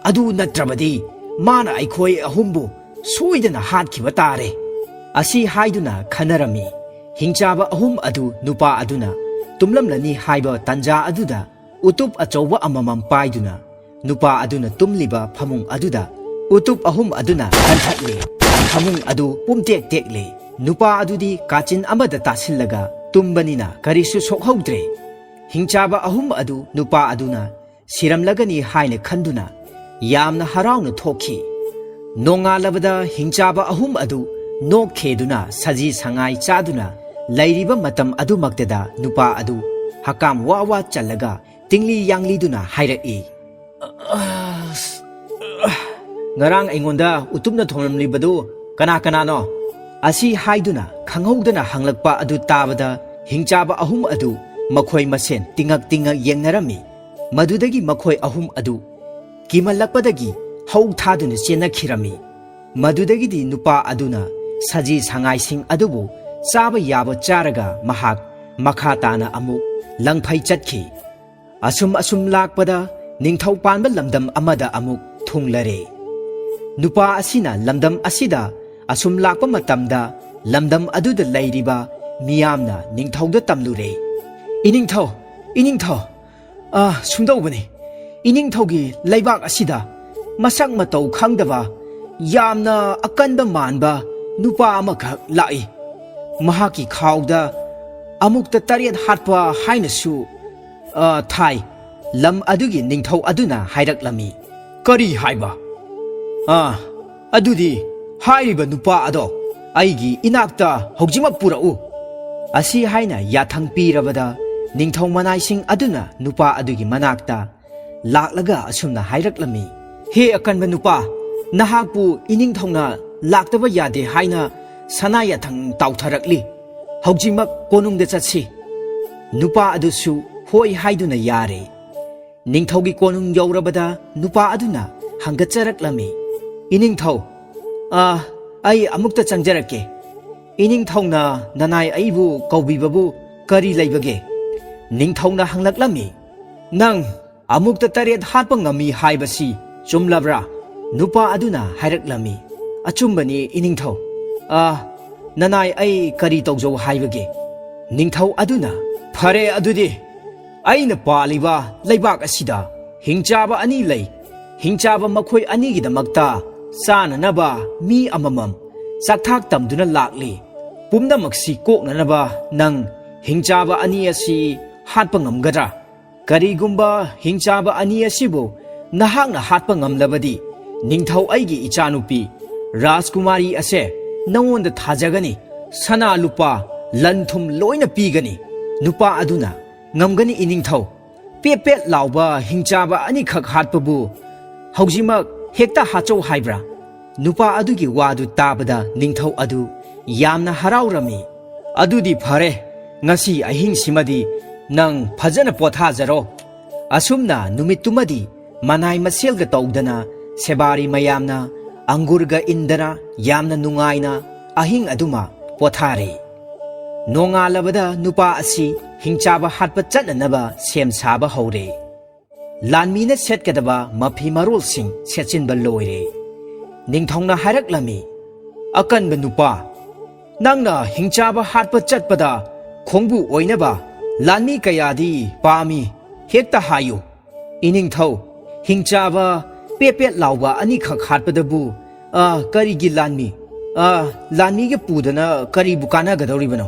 ꯑꯗꯨ ꯅꯠꯇ꯭ꯔꯕꯗꯤ ꯃꯥꯅ ꯑꯩꯈꯣꯏ ꯑꯍꯨꯝꯕꯨ ꯁꯣꯏꯗꯅ ꯍꯥꯠꯈꯤꯕ ꯇꯥꯔꯦ" ꯑꯁꯤ ꯍꯥꯏꯗꯨꯅ ꯈꯟꯅꯔꯝꯃꯤ꯫ ꯍꯤꯡꯆꯥꯕ ꯑꯍꯨꯝ ꯑꯗꯨ ꯅꯨꯄꯥ ꯑꯗꯨꯅ ꯇꯨꯝꯂꯝꯂꯅꯤ ꯍꯥꯏꯕ ꯇꯥꯟꯖꯥ ꯑꯗꯨꯗ ꯎꯇꯨꯞ ꯑꯆꯧꯕ ꯑꯃꯃꯝ ꯄꯥꯏꯗꯨꯅ ꯅꯨꯄꯥ ꯑꯗꯨꯅ ꯇꯨꯝꯂꯤꯕ ꯐꯃꯨꯡ ꯑꯗꯨꯗ ꯎꯇꯨꯞ ꯑꯍꯨꯝ ꯑꯗꯨꯅ ꯀꯟꯊꯠꯂꯦ꯫ ꯐꯃꯨꯡ ꯑꯗꯨ ꯄꯨꯝꯇꯦꯛ ꯇꯦꯛꯂꯦ꯫ ꯅꯨꯄꯥ ꯑꯗꯨꯗꯤ ꯀꯥꯆꯤꯟ ꯑꯃꯗ ꯇꯥꯁꯤꯜꯂꯒ ꯇꯨꯝꯕꯅꯤꯅ ꯀꯔꯤꯁꯨ ꯁꯣꯛꯍꯧꯗ꯭ꯔꯦ꯫ ꯍꯤꯡꯆꯥꯕ ꯑꯍꯨꯝ ꯑꯗꯨ ꯅꯨꯄꯥ ꯑꯗꯨꯅ ꯁꯤꯔꯝꯂꯒꯅꯤ ꯍꯥꯏꯅ ꯈꯟꯗꯨꯅ ꯌꯥꯝꯅ ꯍꯔꯥꯎꯅ ꯊꯣꯛꯈꯤ꯫ ꯅꯣꯡꯉꯥꯜꯂꯕꯗ ꯍꯤꯡꯆꯥꯕ ꯑꯍꯨꯝ ꯑꯗꯨ ꯅꯣꯛ ꯈꯦꯗꯨꯅ ꯁꯖꯤ ꯁꯉꯥꯏ ꯆꯥꯗꯨꯅ ꯂꯩꯔꯤꯕ ꯃꯇꯝ ꯑꯗꯨꯃꯛꯇꯗ ꯅꯨꯄꯥ ꯑꯗꯨ ꯍꯀꯥꯝ ꯋꯥ ꯋꯥ ꯆꯜꯂꯒ ꯇꯤꯡꯂꯤ ꯌꯥꯡꯂꯤꯗꯨꯅ ꯍꯥꯏꯔꯛꯏ, "ꯉꯔꯥꯡ ꯑꯩꯉꯣꯟꯗ ꯎꯇꯨꯞꯅ ꯊꯣꯝꯂꯝꯂꯤꯕꯗꯨ ꯀꯅꯥ ꯀꯅꯥꯅꯣ?" ꯑꯁꯤ ꯍꯥꯏꯗꯨꯅ ꯈꯪꯍꯧꯗꯅ ꯍꯪꯂꯛꯄ ꯑꯗꯨ ꯇꯥꯕꯗ ꯍꯤꯡꯆꯥꯕ ꯑꯍꯨꯝ ꯑꯗꯨ ꯃꯈꯣꯏ ꯃꯁꯦꯟ ꯇꯤꯡꯉꯛ ꯇꯤꯡꯉꯛ ꯌꯦꯡꯅꯔꯝꯃꯤ꯫ ꯃꯗꯨꯗꯒꯤ ꯃꯈꯣꯏ ꯑꯍꯨꯝ ꯑꯗꯨ ꯀꯤꯃꯜꯂꯛꯄꯗꯒꯤ ꯍꯧ ꯊꯥꯗꯨꯅ ꯆꯦꯟꯅꯈꯤꯔꯝꯃꯤ꯫ ꯃꯗꯨꯗꯒꯤꯗꯤ ꯅꯨꯄꯥ ꯑꯗꯨꯅ ꯁꯖꯤ ꯁꯉꯥꯏꯁꯤꯡ ꯑꯗꯨꯕꯨ ꯆꯥꯕ ꯌꯥꯕ ꯆꯥꯔꯒ ꯃꯍꯥꯛ ꯃꯈꯥ ꯇꯥꯅ ꯑꯃꯨꯛ ꯂꯪꯐꯩ ꯆꯠꯈꯤ꯫ ꯑꯁꯨꯝ ꯑꯁꯨꯝ ꯂꯥꯛꯄꯗ ꯅꯤꯡꯊꯧ ꯄꯥꯟꯕ ꯂꯝꯗꯝ ꯑꯃꯗ ꯑꯃꯨꯛ ꯊꯨꯡꯂꯔꯦ꯫ ꯅꯨꯄꯥ ꯑꯁꯤꯅ ꯂꯝꯗꯝ ꯑꯁꯤꯗ ꯑꯁꯨꯝ ꯂꯥꯛꯄ ꯃꯇꯝꯗ ꯂꯝꯗꯝ ꯑꯗꯨꯗ ꯂꯩꯔꯤꯕ ꯃꯤꯌꯥꯝꯅ ꯅꯤꯡꯊꯧꯗ ꯇꯝꯂꯨꯔꯦ꯫ "ꯏꯅꯤꯡꯊꯧ, ꯏꯅꯤꯡꯊꯧ, ꯑ, ꯁꯨꯝꯗꯧꯕꯅꯤ꯫ ꯏꯅꯤꯡꯊꯧꯒꯤ ꯂꯩꯕꯥꯛ ꯑꯁꯤꯗ ꯃꯁꯛ ꯃꯇꯧ ꯈꯪꯗꯕ ꯌꯥꯝꯅ ꯑꯀꯟꯕ ꯃꯥꯟꯕ ꯅꯨꯄꯥ ꯑꯃꯈꯛ ꯂꯥꯛꯏ꯫ ꯃꯍꯥꯛꯀꯤ ꯈꯥꯎꯗ ꯑꯃꯨꯛꯇ ꯇꯔꯦꯠ ꯍꯥꯠꯄ ꯍꯥꯏꯅꯁꯨ, ꯑ, ꯊꯥꯏ", ꯂꯝ ꯑꯗꯨꯒꯤ ꯅꯤꯡꯊꯧ ꯑꯗꯨꯅ ꯍꯥꯏꯔꯛꯂꯝꯃꯤ꯫ "ꯀꯔꯤ ꯍꯥꯏꯕ? ꯑ, ꯑꯗꯨꯗꯤ ꯍꯥꯏꯔꯤꯕ ꯅꯨꯄꯥ ꯑꯗꯣ ꯑꯩꯒꯤ ꯏꯅꯥꯛꯇ ꯍꯧꯖꯤꯛꯃꯛ ꯄꯨꯔꯛꯎ" ꯑꯁꯤ ꯍꯥꯏꯅ ꯌꯥꯊꯪ ꯄꯤꯔꯕꯗ ꯅꯤꯡꯊꯧ ꯃꯅꯥꯏꯁꯤꯡ ꯑꯗꯨꯅ ꯅꯨꯄꯥ ꯑꯗꯨꯒꯤ ꯃꯅꯥꯛꯇ ꯂꯥꯛꯂꯒ ꯑꯁꯨꯝꯅ ꯍꯥꯏꯔꯛꯂꯝꯃꯤ, "ꯍꯦ ꯑꯀꯟꯕ ꯅꯨꯄꯥ, ꯅꯍꯥꯛꯄꯨ ꯏꯅꯤꯡꯊꯧꯅ ꯂꯥꯛꯇꯕ ꯌꯥꯗꯦ ꯍꯥꯏꯅ ꯁꯅꯥ ꯌꯥꯊꯪ ꯇꯥꯎꯊꯔꯛꯂꯤ꯫ ꯍꯧꯖꯤꯛꯃꯛ ꯀꯣꯅꯨꯡꯗ ꯆꯠꯁꯤ"꯫ ꯅꯨꯄꯥ ꯑꯗꯨꯁꯨ ꯍꯣꯏ ꯍꯥꯏꯗꯨꯅ ꯌꯥꯔꯦ꯫ ꯅꯤꯡꯊꯧꯒꯤ ꯀꯣꯅꯨꯡ ꯌꯧꯔꯕꯗ ꯅꯨꯄꯥ ꯑꯗꯨꯅ ꯍꯪꯒꯠꯆꯔꯛꯂꯝꯃꯤ, "ꯏꯅꯤꯡꯊꯧ, ꯑ, ꯑꯩ ꯑꯃꯨꯛꯇ ꯆꯪꯖꯔꯛꯀꯦ"꯫ "ꯏꯅꯤꯡꯊꯧꯅ ꯅꯅꯥꯏ ꯑꯩꯕꯨ ꯀꯧꯕꯤꯕꯕꯨ ꯀꯔꯤ ꯂꯩꯕꯒꯦ?" ꯅꯤꯡꯊꯧꯅ ꯍꯪꯂꯛꯂꯝꯃꯤ꯫ "ꯅꯪ ꯑꯃꯨꯛꯇ ꯇꯔꯦꯠ ꯍꯥꯠꯄ ꯉꯝꯃꯤ ꯍꯥꯏꯕꯁꯤ ꯆꯨꯝꯂꯕ꯭ꯔꯥ?" ꯅꯨꯄꯥ ꯑꯗꯨꯅ ꯍꯥꯏꯔꯛꯂꯝꯃꯤ꯫ "ꯑꯆꯨꯝꯕꯅꯤ ꯏꯅꯤꯡꯊꯧ꯫ ꯑ, ꯅꯅꯥꯏ ꯑꯩ ꯀꯔꯤ ꯇꯧꯖꯧ ꯍꯥꯏꯕꯒꯦ?" ꯅꯤꯡꯊꯧ ꯑꯗꯨꯅ, "ꯐꯔꯦ ꯑꯗꯨꯗꯤ, ꯑꯩꯅ ꯄꯥꯜꯂꯤꯕ ꯂꯩꯕꯥꯛ ꯑꯁꯤꯗ ꯍꯤꯡꯆꯥꯕ ꯑꯅꯤ ꯂꯩ꯫ ꯍꯤꯡꯆꯥꯕ ꯃꯈꯣꯏ ꯑꯅꯤꯒꯤꯗꯃꯛꯇ ꯆꯥꯅꯅꯕ ꯃꯤ ꯑꯃꯃꯝ ꯆꯥꯛꯊꯥꯛ ꯇꯝꯗꯨꯅ ꯂꯥꯛꯂꯤ꯫ ꯄꯨꯝꯅꯃꯛꯁꯤ ꯀꯣꯛꯅꯅꯕ ꯅꯪ ꯍꯤꯡꯆꯥꯕ ꯑꯅꯤ ꯑꯁꯤ ꯍꯥꯠꯄ ꯉꯝꯒꯗ꯭ꯔꯥ? ꯀꯔꯤꯒꯨꯝꯕ ꯍꯤꯡꯆꯥꯕ ꯑꯅꯤ ꯑꯁꯤꯕꯨ ꯅꯍꯥꯛꯅ ꯍꯥꯠꯄ ꯉꯝꯂꯕꯗꯤ, ꯅꯤꯡꯊꯧ ꯑꯩꯒꯤ ꯏꯆꯥꯅꯨꯄꯤ ꯔꯥꯖꯀꯨꯃꯥꯔꯤ ꯑꯁꯦ ꯅꯉꯣꯟꯗ ꯊꯥꯖꯒꯅꯤ꯫ ꯁꯅꯥ ꯂꯨꯄꯥ, ꯂꯟ ꯊꯨꯝ ꯂꯣꯏꯅ ꯄꯤꯒꯅꯤ꯫" ꯅꯨꯄꯥ ꯑꯗꯨꯅ, "ꯉꯝꯒꯅꯤ ꯏꯅꯤꯡꯊꯧ꯫ ꯄꯦꯠ ꯄꯦꯠ ꯂꯥꯎꯕ ꯍꯤꯡꯆꯥꯕ ꯑꯅꯤꯈꯛ ꯍꯥꯠꯄꯕꯨ ꯍꯧꯖꯤꯛꯃꯛ ꯍꯦꯛꯇ ꯍꯥꯠꯆꯧ ꯍꯥꯏꯕ꯭ꯔꯥ?" ꯅꯨꯄꯥ ꯑꯗꯨꯒꯤ ꯋꯥꯗꯨ ꯇꯥꯕꯗ ꯅꯤꯡꯊꯧ ꯑꯗꯨ ꯌꯥꯝꯅ ꯍꯔꯥꯎꯔꯝꯃꯤ꯫ "ꯑꯗꯨꯗꯤ ꯐꯔꯦ, ꯉꯁꯤ ꯑꯍꯤꯡꯁꯤꯃꯗꯤ ꯅꯪ ꯐꯖꯅ ꯄꯣꯊꯥꯖꯔꯣ꯫" ꯑꯁꯨꯝꯅ ꯅꯨꯃꯤꯠꯇꯨꯃꯗꯤ ꯃꯅꯥꯏ ꯃꯁꯦꯜꯒ ꯇꯧꯗꯅ ꯁꯦꯕꯥꯔꯤ ꯃꯌꯥꯝꯅ ꯑꯪꯒꯨꯔꯒ ꯏꯟꯗꯅ ꯌꯥꯝꯅ ꯅꯨꯡꯉꯥꯏꯅ ꯑꯍꯤꯡ ꯑꯗꯨꯃ ꯄꯣꯊꯥꯔꯦ꯫ ꯅꯣꯡꯉꯥꯜꯂꯕꯗ ꯅꯨꯄꯥ ꯑꯁꯤ ꯍꯤꯡꯆꯥꯕ ꯍꯥꯠꯄ ꯆꯠꯅꯅꯕ ꯁꯦꯝ ꯁꯥꯕ ꯍꯧꯔꯦ꯫ ꯂꯥꯟꯃꯤꯅ ꯁꯦꯠꯀꯗꯕ ꯃꯐꯤ ꯃꯔꯣꯜꯁꯤꯡ ꯁꯦꯠꯆꯤꯟꯕ ꯂꯣꯏꯔꯦ꯫ ꯅꯤꯡꯊꯧꯅ ꯍꯥꯏꯔꯛꯂꯝꯃꯤ, "ꯑꯀꯟꯕ ꯅꯨꯄꯥ, ꯅꯪꯅ ꯍꯤꯡꯆꯥꯕ ꯍꯥꯠꯄ ꯆꯠꯄꯗ ꯈꯣꯡꯕꯨ ꯑꯣꯏꯅꯕ ꯂꯥꯟꯃꯤ ꯀꯌꯥꯗꯤ ꯄꯥꯝꯃꯤ, ꯍꯦꯛꯇ ꯍꯥꯏꯌꯨ꯫" "ꯏꯅꯤꯡꯊꯧ, ꯍꯤꯡꯆꯥꯕ ꯄꯦꯠ ꯄꯦꯠ ꯂꯥꯎꯕ ꯑꯅꯤꯈꯛ ꯍꯥꯠꯄꯗꯕꯨ, ꯑ, ꯀꯔꯤꯒꯤ ꯂꯥꯟꯃꯤ? ꯑ, ꯂꯥꯟꯃꯤꯒ ꯄꯨꯗꯅ ꯀꯔꯤꯕꯨ ꯀꯥꯟꯅꯒꯗꯧꯔꯤꯕꯅꯣ?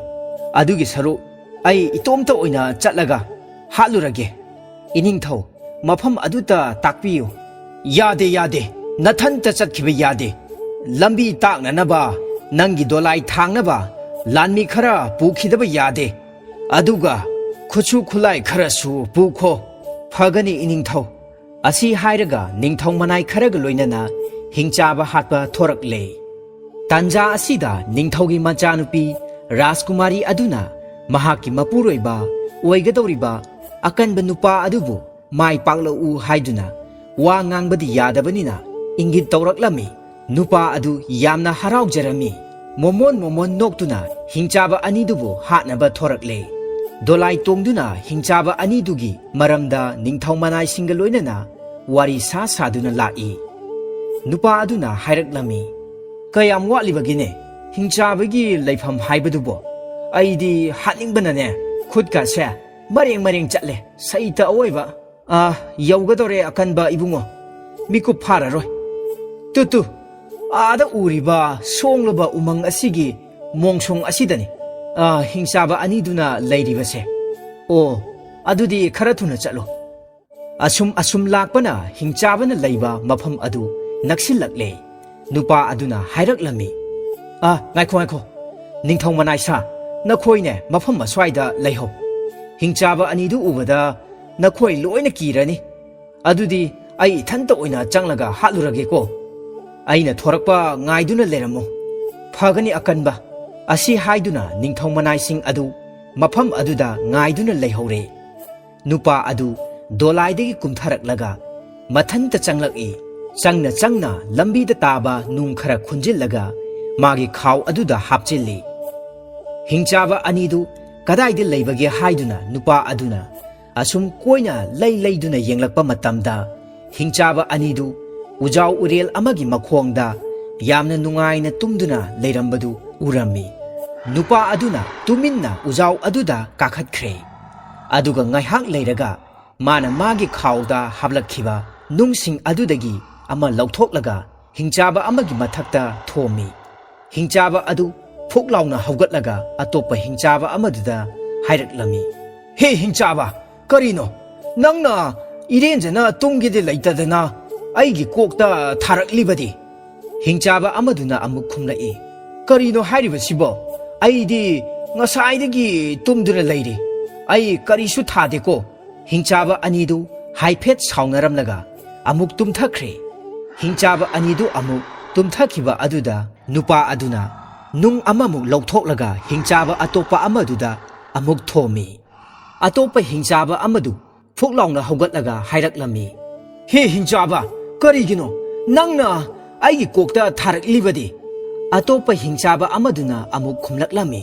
ꯑꯗꯨꯒꯤ ꯁꯔꯨꯛ ꯑꯩ ꯏꯇꯣꯝꯇ ꯑꯣꯏꯅ ꯆꯠꯂꯒ ꯍꯥꯠꯂꯨꯔꯒꯦ꯫" "ꯏꯅꯤꯡꯊꯧ, ꯃꯐꯝ ꯑꯗꯨꯇ ꯇꯥꯛꯄꯤꯌꯨ꯫" "ꯌꯥꯗꯦ, ꯌꯥꯗꯦ, ꯅꯊꯟꯇ ꯆꯠꯈꯤꯕ ꯌꯥꯗꯦ꯫ ꯂꯝꯕꯤ ꯇꯥꯛꯅꯅꯕ ꯅꯪꯒꯤ ꯗꯣꯂꯥꯏ ꯊꯥꯡꯅꯕ ꯂꯥꯟꯃꯤ ꯈꯔ ꯄꯨꯈꯤꯗꯕ ꯌꯥꯗꯦ꯫ ꯑꯗꯨꯒ ꯈꯨꯠꯁꯨ ꯈꯨꯠꯂꯥꯏ ꯈꯔꯁꯨ ꯄꯨꯈꯣ꯫" "ꯐꯒꯅꯤ ꯏꯅꯤꯡꯊꯧ꯫" ꯑꯁꯤ ꯍꯥꯏꯔꯒ ꯅꯤꯡꯊꯧ ꯃꯅꯥꯏ ꯈꯔꯒ ꯂꯣꯏꯅꯅ ꯍꯤꯡꯆꯥꯕ ꯍꯥꯠꯄ ꯊꯣꯔꯛꯂꯦ꯫ ꯇꯥꯟꯖꯥ ꯑꯁꯤꯗ ꯅꯤꯡꯊꯧꯒꯤ ꯃꯆꯥꯅꯨꯄꯤ ꯔꯥꯖꯀꯨꯃꯥꯔꯤ ꯑꯗꯨꯅ ꯃꯍꯥꯛꯀꯤ ꯃꯄꯨꯔꯣꯏꯕ ꯑꯣꯏꯒꯗꯧꯔꯤꯕ ꯑꯀꯟꯕ ꯅꯨꯄꯥ ꯑꯗꯨꯕꯨ ꯃꯥꯏ ꯄꯥꯛꯂꯛꯎ ꯍꯥꯏꯗꯨꯅ ꯋꯥ ꯉꯥꯡꯕꯗꯤ ꯌꯥꯗꯕꯅꯤꯅ ꯏꯪꯒꯤꯠ ꯇꯧꯔꯛꯂꯝꯃꯤ꯫ ꯅꯨꯄꯥ ꯑꯗꯨ ꯌꯥꯝꯅ ꯍꯔꯥꯎꯖꯔꯝꯃꯤ꯫ ꯃꯣꯃꯣꯟ ꯃꯣꯃꯣꯟ ꯅꯣꯛꯇꯨꯅ ꯍꯤꯡꯆꯥꯕ ꯑꯅꯤꯗꯨꯕꯨ ꯍꯥꯠꯅꯕ ꯊꯣꯔꯛꯂꯦ꯫ ꯗꯣꯂꯥꯏ ꯇꯣꯡꯗꯨꯅ ꯍꯤꯡꯆꯥꯕ ꯑꯅꯤꯗꯨꯒꯤ ꯃꯔꯝꯗ ꯅꯤꯡꯊꯧ ꯃꯅꯥꯏꯁꯤꯡꯒ ꯂꯣꯏꯅꯅ ꯋꯥꯔꯤ ꯁꯥ ꯁꯥꯗꯨꯅ ꯂꯥꯛꯏ꯫ ꯅꯨꯄꯥ ꯑꯗꯨꯅ ꯍꯥꯏꯔꯛꯂꯝꯃꯤ, "ꯀꯌꯥꯝ ꯋꯥꯠꯂꯤꯕꯒꯦꯅꯦ ꯍꯤꯡꯆꯥꯕꯒꯤ ꯂꯩꯐꯝ ꯍꯥꯏꯕꯗꯨꯕꯣ? ꯑꯩꯗꯤ ꯍꯥꯠꯅꯤꯡꯕꯅꯅꯦ ꯈꯨꯠꯀꯁꯦ ꯃꯔꯦꯡ ꯃꯔꯦꯡ ꯆꯠꯂꯦ꯫ ꯁꯩꯇ ꯑꯋꯣꯏꯕ꯫ ꯑꯥ, ꯌꯧꯒꯗꯧꯔꯦ ꯑꯀꯟꯕ ꯏꯕꯨꯡꯉꯣ꯫ ꯃꯤꯀꯨꯞ ꯐꯥꯔꯔꯣꯏ꯫ ꯇꯨ, ꯇꯨ, ꯑꯥꯗ ꯎꯔꯤꯕ ꯁꯣꯡꯂꯕ ꯎꯃꯪ ꯑꯁꯤꯒꯤ ꯃꯣꯡꯁꯣꯡ ꯑꯁꯤꯗꯅꯤ, ꯑꯥ, ꯍꯤꯡꯆꯥꯕ ꯑꯅꯤꯗꯨꯅ ꯂꯩꯔꯤꯕꯁꯦ꯫ ꯑꯣ, ꯑꯗꯨꯗꯤ ꯈꯔ ꯊꯨꯅ ꯆꯠꯂꯣ꯫" ꯑꯁꯨꯝ ꯑꯁꯨꯝ ꯂꯥꯛꯄꯅ ꯍꯤꯡꯆꯥꯕꯅ ꯂꯩꯕ ꯃꯐꯝ ꯑꯗꯨ ꯅꯛꯁꯤꯜꯂꯛꯂꯦ꯫ ꯅꯨꯄꯥ ꯑꯗꯨꯅ ꯍꯥꯏꯔꯛꯂꯝꯃꯤ, "ꯑꯥ, ꯉꯥꯏꯈꯣ, ꯉꯥꯏꯈꯣ꯫ ꯅꯤꯡꯊꯧ ꯃꯅꯥꯏꯁꯥ, ꯅꯈꯣꯏꯅꯦ ꯃꯐꯝ ꯑꯁ꯭ꯋꯥꯏꯗ ꯂꯩꯍꯧ꯫ ꯍꯤꯡꯆꯥꯕ ꯑꯅꯤꯗꯨ ꯎꯕꯗ ꯅꯈꯣꯏ ꯂꯣꯏꯅ ꯀꯤꯔꯅꯤ꯫ ꯑꯗꯨꯗꯤ ꯑꯩ ꯏꯊꯟꯇ ꯑꯣꯏꯅ ꯆꯪꯂꯒ ꯍꯥꯠꯂꯨꯔꯒꯦꯀꯣ꯫ ꯑꯩꯅ ꯊꯣꯔꯛꯄ ꯉꯥꯏꯗꯨꯅ ꯂꯩꯔꯝꯃꯨ꯫ ꯐꯒꯅꯤ ꯑꯀꯟꯕ꯫" ꯑꯁꯤ ꯍꯥꯏꯗꯨꯅ ꯅꯤꯡꯊꯧ ꯃꯅꯥꯏꯁꯤꯡ ꯑꯗꯨ ꯃꯐꯝ ꯑꯗꯨꯗ ꯉꯥꯏꯗꯨꯅ ꯂꯩꯍꯧꯔꯦ꯫ ꯅꯨꯄꯥ ꯑꯗꯨ ꯗꯣꯂꯥꯏꯗꯒꯤ ꯀꯨꯝꯊꯔꯛꯂꯒ ꯃꯊꯟꯇ ꯆꯪꯂꯛꯏ꯫ ꯆꯪꯅ ꯆꯪꯅ ꯂꯝꯕꯤꯗ ꯇꯥꯕ ꯅꯨꯡ ꯈꯔ ꯈꯨꯟꯖꯤꯜꯂꯒ ꯃꯥꯒꯤ ꯈꯥꯎ ꯑꯗꯨꯗ ꯍꯥꯞꯆꯤꯜꯂꯤ꯫ ꯍꯤꯡꯆꯥꯕ ꯑꯅꯤꯗꯨ ꯀꯗꯥꯏꯗ ꯂꯩꯕꯒꯦ ꯍꯥꯏꯗꯨꯅ ꯅꯨꯄꯥ ꯑꯗꯨꯅ ꯑꯁꯨꯝ ꯀꯣꯏꯅ ꯂꯩ ꯂꯩꯗꯨꯅ ꯌꯦꯡꯂꯛꯄ ꯃꯇꯝꯗ, ꯍꯤꯡꯆꯥꯕ ꯑꯅꯤꯗꯨ ꯎꯖꯥꯎ ꯎꯔꯦꯜ ꯑꯃꯒꯤ ꯃꯈꯣꯡꯗ ꯌꯥꯝꯅ ꯅꯨꯡꯉꯥꯏꯅ ꯇꯨꯝꯗꯨꯅ ꯂꯩꯔꯝꯕꯗꯨ ꯎꯔꯝꯃꯤ꯫ ꯅꯨꯄꯥ ꯑꯗꯨꯅ ꯇꯨꯃꯤꯟꯅ ꯎꯖꯥꯎ ꯑꯗꯨꯗ ꯀꯥꯈꯠꯈ꯭ꯔꯦ꯫ ꯑꯗꯨꯒ ꯉꯥꯏꯍꯥꯛ ꯂꯩꯔꯒ ꯃꯥꯅ ꯃꯥꯒꯤ ꯈꯥꯎꯗ ꯍꯥꯞꯂꯛꯈꯤꯕ ꯅꯨꯡꯁꯤꯡ ꯑꯗꯨꯗꯒꯤ ꯑꯃ ꯂꯧꯊꯣꯛꯂꯒ ꯍꯤꯡꯆꯥꯕ ꯑꯃꯒꯤ ꯃꯊꯛꯇ ꯊꯣꯝꯃꯤ꯫ ꯍꯤꯡꯆꯥꯕ ꯑꯗꯨ ꯐꯨꯛ ꯂꯥꯎꯅ ꯍꯧꯒꯠꯂꯒ ꯑꯇꯣꯞꯄ ꯍꯤꯡꯆꯥꯕ ꯑꯃꯗꯨꯗ ꯍꯥꯏꯔꯛꯂꯝꯃꯤ, "ꯍꯦ ꯍꯤꯡꯆꯥꯕ, ꯀꯔꯤꯅꯣ? ꯅꯪꯅ ꯏꯔꯦꯟꯖꯅ ꯇꯨꯝꯒꯦꯗꯤ ꯂꯩꯇꯗꯅ ꯑꯩꯒꯤ ꯀꯣꯛꯇ ꯊꯥꯔꯛꯂꯤꯕꯗꯤ?" ꯍꯤꯡꯆꯥꯕ ꯑꯃꯗꯨꯅ ꯑꯃꯨꯛ ꯈꯨꯝꯂꯛꯏ, "ꯀꯔꯤꯅꯣ ꯍꯥꯏꯔꯤꯕꯁꯤꯕꯣ? ꯑꯩꯗꯤ ꯉꯁꯥꯏꯗꯒꯤ ꯇꯨꯝꯗꯨꯅ ꯂꯩꯔꯤ꯫ ꯑꯩ ꯀꯔꯤꯁꯨ ꯊꯥꯗꯦꯀꯣ꯫" ꯍꯤꯡꯆꯥꯕ ꯑꯅꯤꯗꯨ ꯍꯥꯏꯐꯦꯠ ꯁꯥꯎꯅꯔꯝꯂꯒ ꯑꯃꯨꯛ ꯇꯨꯝꯊꯈ꯭ꯔꯦ꯫ ꯍꯤꯡꯆꯥꯕ ꯑꯅꯤꯗꯨ ꯑꯃꯨꯛ ꯇꯨꯝꯊꯈꯤꯕ ꯑꯗꯨꯗ ꯅꯨꯄꯥ ꯑꯗꯨꯅ ꯅꯨꯡ ꯑꯃꯃꯨꯛ ꯂꯧꯊꯣꯛꯂꯒ ꯍꯤꯡꯆꯥꯕ ꯑꯇꯣꯞꯄ ꯑꯃꯗꯨꯗ ꯑꯃꯨꯛ ꯊꯣꯝꯃꯤ꯫ ꯑꯇꯣꯞꯄ ꯍꯤꯡꯆꯥꯕ ꯑꯃꯗꯨ ꯐꯨꯛ ꯂꯥꯎꯅ ꯍꯧꯒꯠꯂꯒ ꯍꯥꯏꯔꯛꯂꯝꯃꯤ, "ꯍꯦ ꯍꯤꯡꯆꯥꯕ, ꯀꯔꯤꯒꯤꯅꯣ ꯅꯪꯅ ꯑꯩꯒꯤ ꯀꯣꯛꯇ ꯊꯥꯔꯛꯂꯤꯕꯗꯤ? ꯑꯇꯣꯞꯄ ꯍꯤꯡꯆꯥꯕ ꯑꯃꯗꯨꯅ ꯑꯃꯨꯛ ꯈꯨꯝꯂꯛꯂꯝꯃꯤ,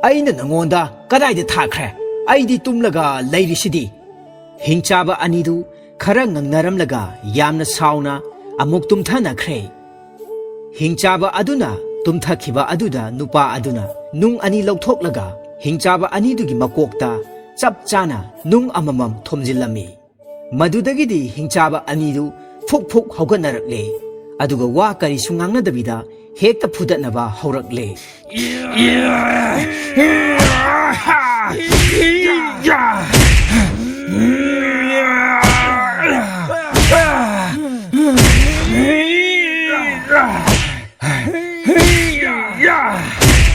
"ꯑꯩꯅ ꯅꯉꯣꯟꯗ ꯀꯗꯥꯏꯗ ꯊꯥꯈ꯭ꯔꯦ? ꯑꯩꯗꯤ ꯇꯨꯝꯂꯒ ꯂꯩꯔꯤꯁꯤꯗꯤ!" ꯍꯤꯡꯆꯥꯕ ꯑꯅꯤꯗꯨ ꯈꯔ ꯉꯪꯅꯔꯝꯂꯒ ꯌꯥꯝꯅ ꯁꯥꯎꯅ ꯑꯃꯨꯛ ꯇꯨꯝꯊꯅꯈ꯭ꯔꯦ꯫ ꯍꯤꯡꯆꯥꯕ ꯑꯗꯨꯅ ꯇꯨꯝꯊꯈꯤꯕ ꯑꯗꯨꯗ ꯅꯨꯄꯥ ꯑꯗꯨꯅ ꯅꯨꯡ ꯑꯅꯤ ꯂꯧꯊꯣꯛꯂꯒ ꯍꯤꯡꯆꯥꯕ ꯑꯅꯤꯗꯨꯒꯤ ꯃꯀꯣꯛꯇ ꯆꯞ ꯆꯥꯅ ꯅꯨꯡ ꯑꯃꯃꯝ ꯊꯣꯝꯖꯤꯜꯂꯝꯃꯤ꯫ ꯃꯗꯨꯗꯒꯤꯗꯤ ꯍꯤꯡꯆꯥꯕ ꯑꯅꯤꯗꯨ ꯐꯨꯛ ꯐꯨꯛ ꯍꯧꯒꯠꯅꯔꯛꯂꯦ, ꯑꯗꯨꯒ ꯋꯥ ꯀꯔꯤꯁꯨ ꯉꯥꯡꯅꯗꯕꯤꯗ ꯍꯦꯛꯇ ꯐꯨꯗꯠꯅꯕ ꯍꯧꯔꯛꯂꯦ꯫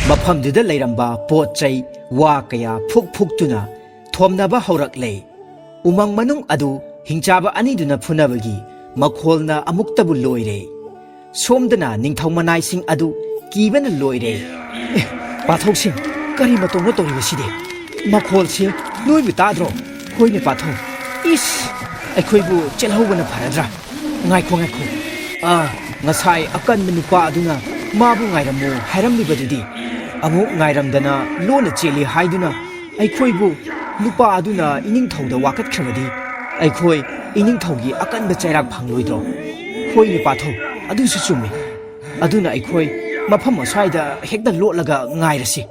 ꯃꯐꯝꯗꯨꯗ ꯂꯩꯔꯝꯕ ꯄꯣꯠ ꯆꯩ, ꯋꯥ ꯀꯌꯥ ꯐꯨꯛ ꯐꯨꯛꯇꯨꯅ ꯊꯣꯝꯅꯕ ꯍꯧꯔꯛꯂꯦ꯫ ꯎꯃꯪ ꯃꯅꯨꯡ ꯑꯗꯨ ꯍꯤꯡꯆꯥꯕ ꯑꯅꯤꯗꯨꯅ ꯐꯨꯅꯕꯒꯤ ꯃꯈꯣꯜꯅ ꯑꯃꯨꯛꯇꯕꯨ ꯂꯣꯏꯔꯦ꯫ ꯁꯣꯝꯗꯅ ꯅꯤꯡꯊꯧ ꯃꯅꯥꯏꯁꯤꯡ ꯑꯗꯨ ꯀꯤꯕꯅ ꯂꯣꯏꯔꯦ꯫ "ꯑꯦ, ꯄꯥꯊꯧꯁꯤꯡ, ꯀꯔꯤ ꯃꯇꯧꯅꯣ ꯇꯧꯔꯤꯕꯁꯤꯗꯤ? ꯃꯈꯣꯜꯁꯤ ꯅꯣꯏꯕꯨ ꯇꯥꯗ꯭ꯔꯣ?" "ꯍꯣꯏꯅꯦ ꯄꯥꯊꯧ꯫ ꯏꯁ, ꯑꯩꯈꯣꯏꯕꯨ ꯆꯦꯜꯍꯧꯕꯅ ꯐꯔꯗ꯭ꯔꯥ? ꯉꯥꯏꯈꯣ, ꯉꯥꯏꯈꯣ꯫ ꯑꯥ, ꯉꯁꯥꯏ ꯑꯀꯟꯕ ꯅꯨꯄꯥ ꯑꯗꯨꯅ ꯃꯥꯕꯨ ꯉꯥꯏꯔꯝꯃꯨ ꯍꯥꯏꯔꯝꯂꯤꯕꯗꯨꯗꯤ? ꯑꯃꯨꯛ ꯉꯥꯏꯔꯝꯗꯅ ꯂꯣꯟꯅ ꯆꯦꯜꯂꯤ ꯍꯥꯏꯗꯨꯅ ꯑꯩꯈꯣꯏꯕꯨ ꯅꯨꯄꯥ ꯑꯗꯨꯅ ꯏꯅꯤꯡꯊꯧꯗ ꯋꯥꯀꯠꯈ꯭ꯔꯕꯗꯤ ꯑꯩꯈꯣꯏ ꯏꯅꯤꯡꯊꯧꯒꯤ ꯑꯀꯟꯕ ꯆꯩꯔꯥꯛ ꯐꯪꯂꯣꯏꯗ꯭ꯔꯣ?" "ꯍꯣꯏꯅꯦ ꯄꯥꯊꯧ, ꯑꯗꯨꯁꯨ ꯆꯨꯝꯃꯤ꯫ ꯑꯗꯨꯅ ꯑꯩꯈꯣꯏ ꯃꯐꯝ ꯑꯁ꯭ꯋꯥꯏꯗ ꯍꯦꯛꯇ ꯂꯣꯠꯂꯒ ꯉꯥꯏꯔꯁꯤ꯫"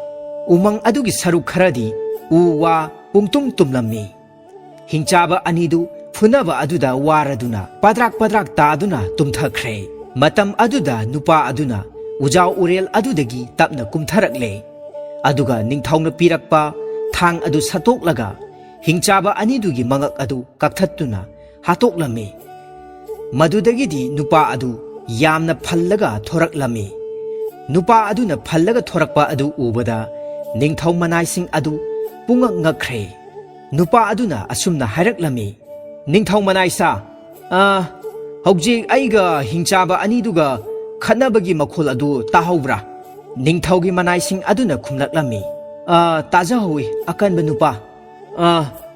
ꯎꯃꯪ ꯑꯗꯨꯒꯤ ꯁꯔꯨꯛ ꯈꯔꯗꯤ ꯎ ꯋꯥ ꯄꯨꯡꯇꯨꯝ ꯇꯨꯝꯂꯝꯃꯤ꯫ ꯍꯤꯡꯆꯥꯕ ꯑꯅꯤꯗꯨ ꯐꯨꯅꯕ ꯑꯗꯨꯗ ꯋꯥꯔꯗꯨꯅ ꯄꯗ꯭ꯔꯥꯛ ꯄꯗ꯭ꯔꯥꯛ ꯇꯥꯗꯨꯅ ꯇꯨꯝꯊꯈ꯭ꯔꯦ꯫ ꯃꯇꯝ ꯑꯗꯨꯗ ꯅꯨꯄꯥ ꯑꯗꯨꯅ ꯎꯖꯥꯎ ꯎꯔꯦꯜ ꯑꯗꯨꯗꯒꯤ ꯇꯞꯅ ꯀꯨꯝꯊꯔꯛꯂꯦ꯫ ꯑꯗꯨꯒ ꯅꯤꯡꯊꯧꯅ ꯄꯤꯔꯛꯄ ꯊꯥꯡ ꯑꯗꯨ ꯁꯠꯇꯣꯛꯂꯒ ꯍꯤꯡꯆꯥꯕ ꯑꯅꯤꯗꯨꯒꯤ ꯃꯉꯛ ꯑꯗꯨ ꯀꯛꯊꯠꯇꯨꯅ ꯍꯥꯠꯇꯣꯛꯂꯝꯃꯤ꯫ ꯃꯗꯨꯗꯒꯤꯗꯤ ꯅꯨꯄꯥ ꯑꯗꯨ ꯌꯥꯝꯅ ꯐꯜꯂꯒ ꯊꯣꯔꯛꯂꯝꯃꯤ꯫ ꯅꯨꯄꯥ ꯑꯗꯨꯅ ꯐꯜꯂꯒ ꯊꯣꯔꯛꯄ ꯑꯗꯨ ꯎꯕꯗ ꯅꯤꯡꯊꯧ ꯃꯅꯥꯏꯁꯤꯡ ꯑꯗꯨ ꯄꯨꯡꯉꯛ ꯉꯛꯈ꯭ꯔꯦ꯫ ꯅꯨꯄꯥ ꯑꯗꯨꯅ ꯑꯁꯨꯝꯅ ꯍꯥꯏꯔꯛꯂꯝꯃꯤ, "ꯅꯤꯡꯊꯧ ꯃꯅꯥꯏꯁꯥ, ꯑ, ꯍꯧꯖꯤꯛ ꯑꯩꯒ ꯍꯤꯡꯆꯥꯕ ꯑꯅꯤꯗꯨꯒ ꯈꯠꯅꯕꯒꯤ ꯃꯈꯣꯜ ꯑꯗꯨ ꯇꯥꯍꯧꯕ꯭ꯔꯥ?" ꯅꯤꯡꯊꯧꯒꯤ ꯃꯅꯥꯏꯁꯤꯡ ꯑꯗꯨꯅ ꯈꯨꯝꯂꯛꯂꯝꯃꯤ, "ꯑ, ꯇꯥꯖꯍꯧꯏ, ꯑꯀꯟꯕ ꯅꯨꯄꯥ꯫ ꯑ,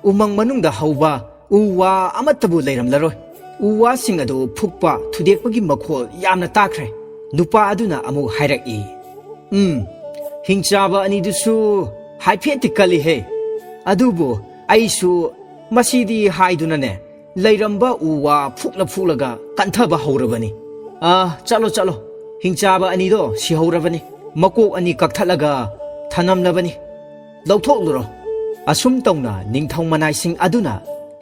ꯎꯃꯪ ꯃꯅꯨꯡꯗ ꯍꯧꯕ ꯎ ꯋꯥ ꯑꯃꯠꯇꯕꯨ ꯂꯩꯔꯝꯂꯔꯣꯏ꯫ ꯎ ꯋꯥꯁꯤꯡ ꯑꯗꯨ ꯐꯨꯛꯄ, ꯊꯨꯗꯦꯛꯄꯒꯤ ꯃꯈꯣꯜ ꯌꯥꯝꯅ ꯇꯥꯈ꯭ꯔꯦ꯫ ꯅꯨꯄꯥ ꯑꯗꯨꯅ ꯑꯃꯨꯛ ꯍꯥꯏꯔꯛꯏ, "ꯎꯝ, ꯍꯤꯡꯆꯥꯕ ꯑꯅꯤꯗꯨꯁꯨ ꯍꯥꯏꯐꯦꯠꯇꯤ ꯀꯜꯂꯤꯍꯦ꯫ ꯑꯗꯨꯕꯨ ꯑꯩꯁꯨ ꯃꯁꯤꯗꯤ ꯍꯥꯏꯗꯨꯅꯅꯦ, ꯂꯩꯔꯝꯕ ꯎ ꯋꯥ ꯐꯨꯛꯂ ꯐꯨꯛꯂꯒ ꯀꯟꯊꯕ ꯍꯧꯔꯕꯅꯤ꯫ ꯑꯥ, ꯆꯠꯂꯣ, ꯆꯠꯂꯣ, ꯍꯤꯡꯆꯥꯕ ꯑꯅꯤꯗꯣ ꯁꯤꯍꯧꯔꯕꯅꯤ꯫ ꯃꯀꯣꯛ ꯑꯅꯤ ꯀꯛꯊꯠꯂꯒ ꯊꯅꯝꯂꯕꯅꯤ꯫ ꯂꯧꯊꯣꯛꯂꯨꯔꯣ꯫" ꯑꯁꯨꯝ ꯇꯧꯅ ꯅꯤꯡꯊꯧ ꯃꯅꯥꯏꯁꯤꯡ ꯑꯗꯨꯅ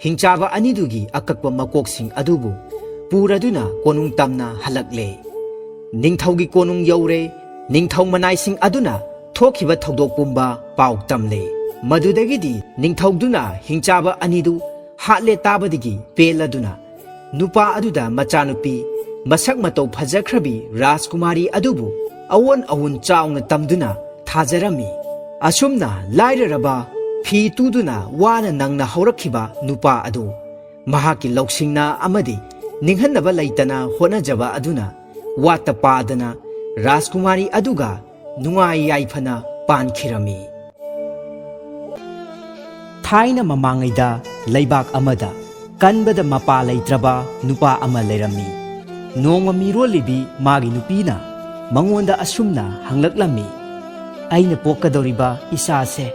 ꯍꯤꯡꯆꯥꯕ ꯑꯅꯤꯗꯨꯒꯤ ꯑꯀꯛꯄ ꯃꯀꯣꯛꯁꯤꯡ ꯑꯗꯨꯕꯨ ꯄꯨꯔꯗꯨꯅ ꯀꯣꯅꯨꯡ ꯇꯝꯅ ꯍꯜꯂꯛꯂꯦ꯫ ꯅꯤꯡꯊꯧꯒꯤ ꯀꯣꯅꯨꯡ ꯌꯧꯔꯦ꯫ ꯅꯤꯡꯊꯧ ꯃꯅꯥꯏꯁꯤꯡ ꯑꯗꯨꯅ ꯊꯣꯛꯈꯤꯕ ꯊꯧꯗꯣꯛ ꯄꯨꯝꯕ ꯄꯥꯎ ꯇꯝꯂꯦ꯫ ꯃꯗꯨꯗꯒꯤꯗꯤ ꯅꯤꯡꯊꯧꯗꯨꯅ ꯍꯤꯡꯆꯥꯕ ꯑꯅꯤꯗꯨ ꯍꯥꯠꯂꯦ ꯇꯥꯕꯗꯒꯤ ꯄꯦꯜꯂꯗꯨꯅ ꯅꯨꯄꯥ ꯑꯗꯨꯗ ꯃꯆꯥꯅꯨꯄꯤ ꯃꯁꯛ ꯃꯇꯧ ꯐꯖꯈ꯭ꯔꯕꯤ ꯔꯥꯖꯀꯨꯃꯥꯔꯤ ꯑꯗꯨꯕꯨ ꯑꯑꯣꯟ ꯑꯑꯣꯟ ꯆꯥꯎꯅ ꯇꯝꯗꯨꯅ ꯊꯥꯖꯔꯝꯃꯤ꯫ ꯑꯁꯨꯝꯅ ꯂꯥꯏꯔꯔꯕ, ꯐꯤ ꯇꯨꯗꯨꯅ ꯋꯥꯅ ꯅꯪꯅ ꯍꯧꯔꯛꯈꯤꯕ ꯅꯨꯄꯥ ꯑꯗꯨ ꯃꯍꯥꯛꯀꯤ ꯂꯧꯁꯤꯡꯅ ꯑꯃꯗꯤ ꯅꯤꯡꯍꯟꯅꯕ ꯂꯩꯇꯅ ꯍꯣꯠꯅꯖꯕ ꯑꯗꯨꯅ ꯋꯥꯠꯇ ꯄꯥꯗꯅ ꯔꯥꯖꯀꯨꯃꯥꯔꯤ ꯑꯗꯨꯒ ꯅꯨꯡꯉꯥꯏ ꯌꯥꯏꯐꯅ ꯄꯥꯟꯈꯤꯔꯝꯃꯤ꯫ ꯊꯥꯏꯅ ꯃꯃꯥꯡꯉꯩꯗ ꯂꯩꯕꯥꯛ ꯑꯃꯗ ꯀꯟꯕꯗ ꯃꯄꯥ ꯂꯩꯇ꯭ꯔꯕ ꯅꯨꯄꯥ ꯑꯃ ꯂꯩꯔꯝꯃꯤ꯫ ꯅꯣꯡꯃ ꯃꯤꯔꯣꯜꯂꯤꯕꯤ ꯃꯥꯒꯤ ꯅꯨꯄꯤꯅ ꯃꯉꯣꯟꯗ ꯑꯁꯨꯝꯅ ꯍꯪꯂꯛꯂꯝꯃꯤ, "ꯑꯩꯅ ꯄꯣꯛꯀꯗꯧꯔꯤꯕ ꯏꯆꯥꯁꯦ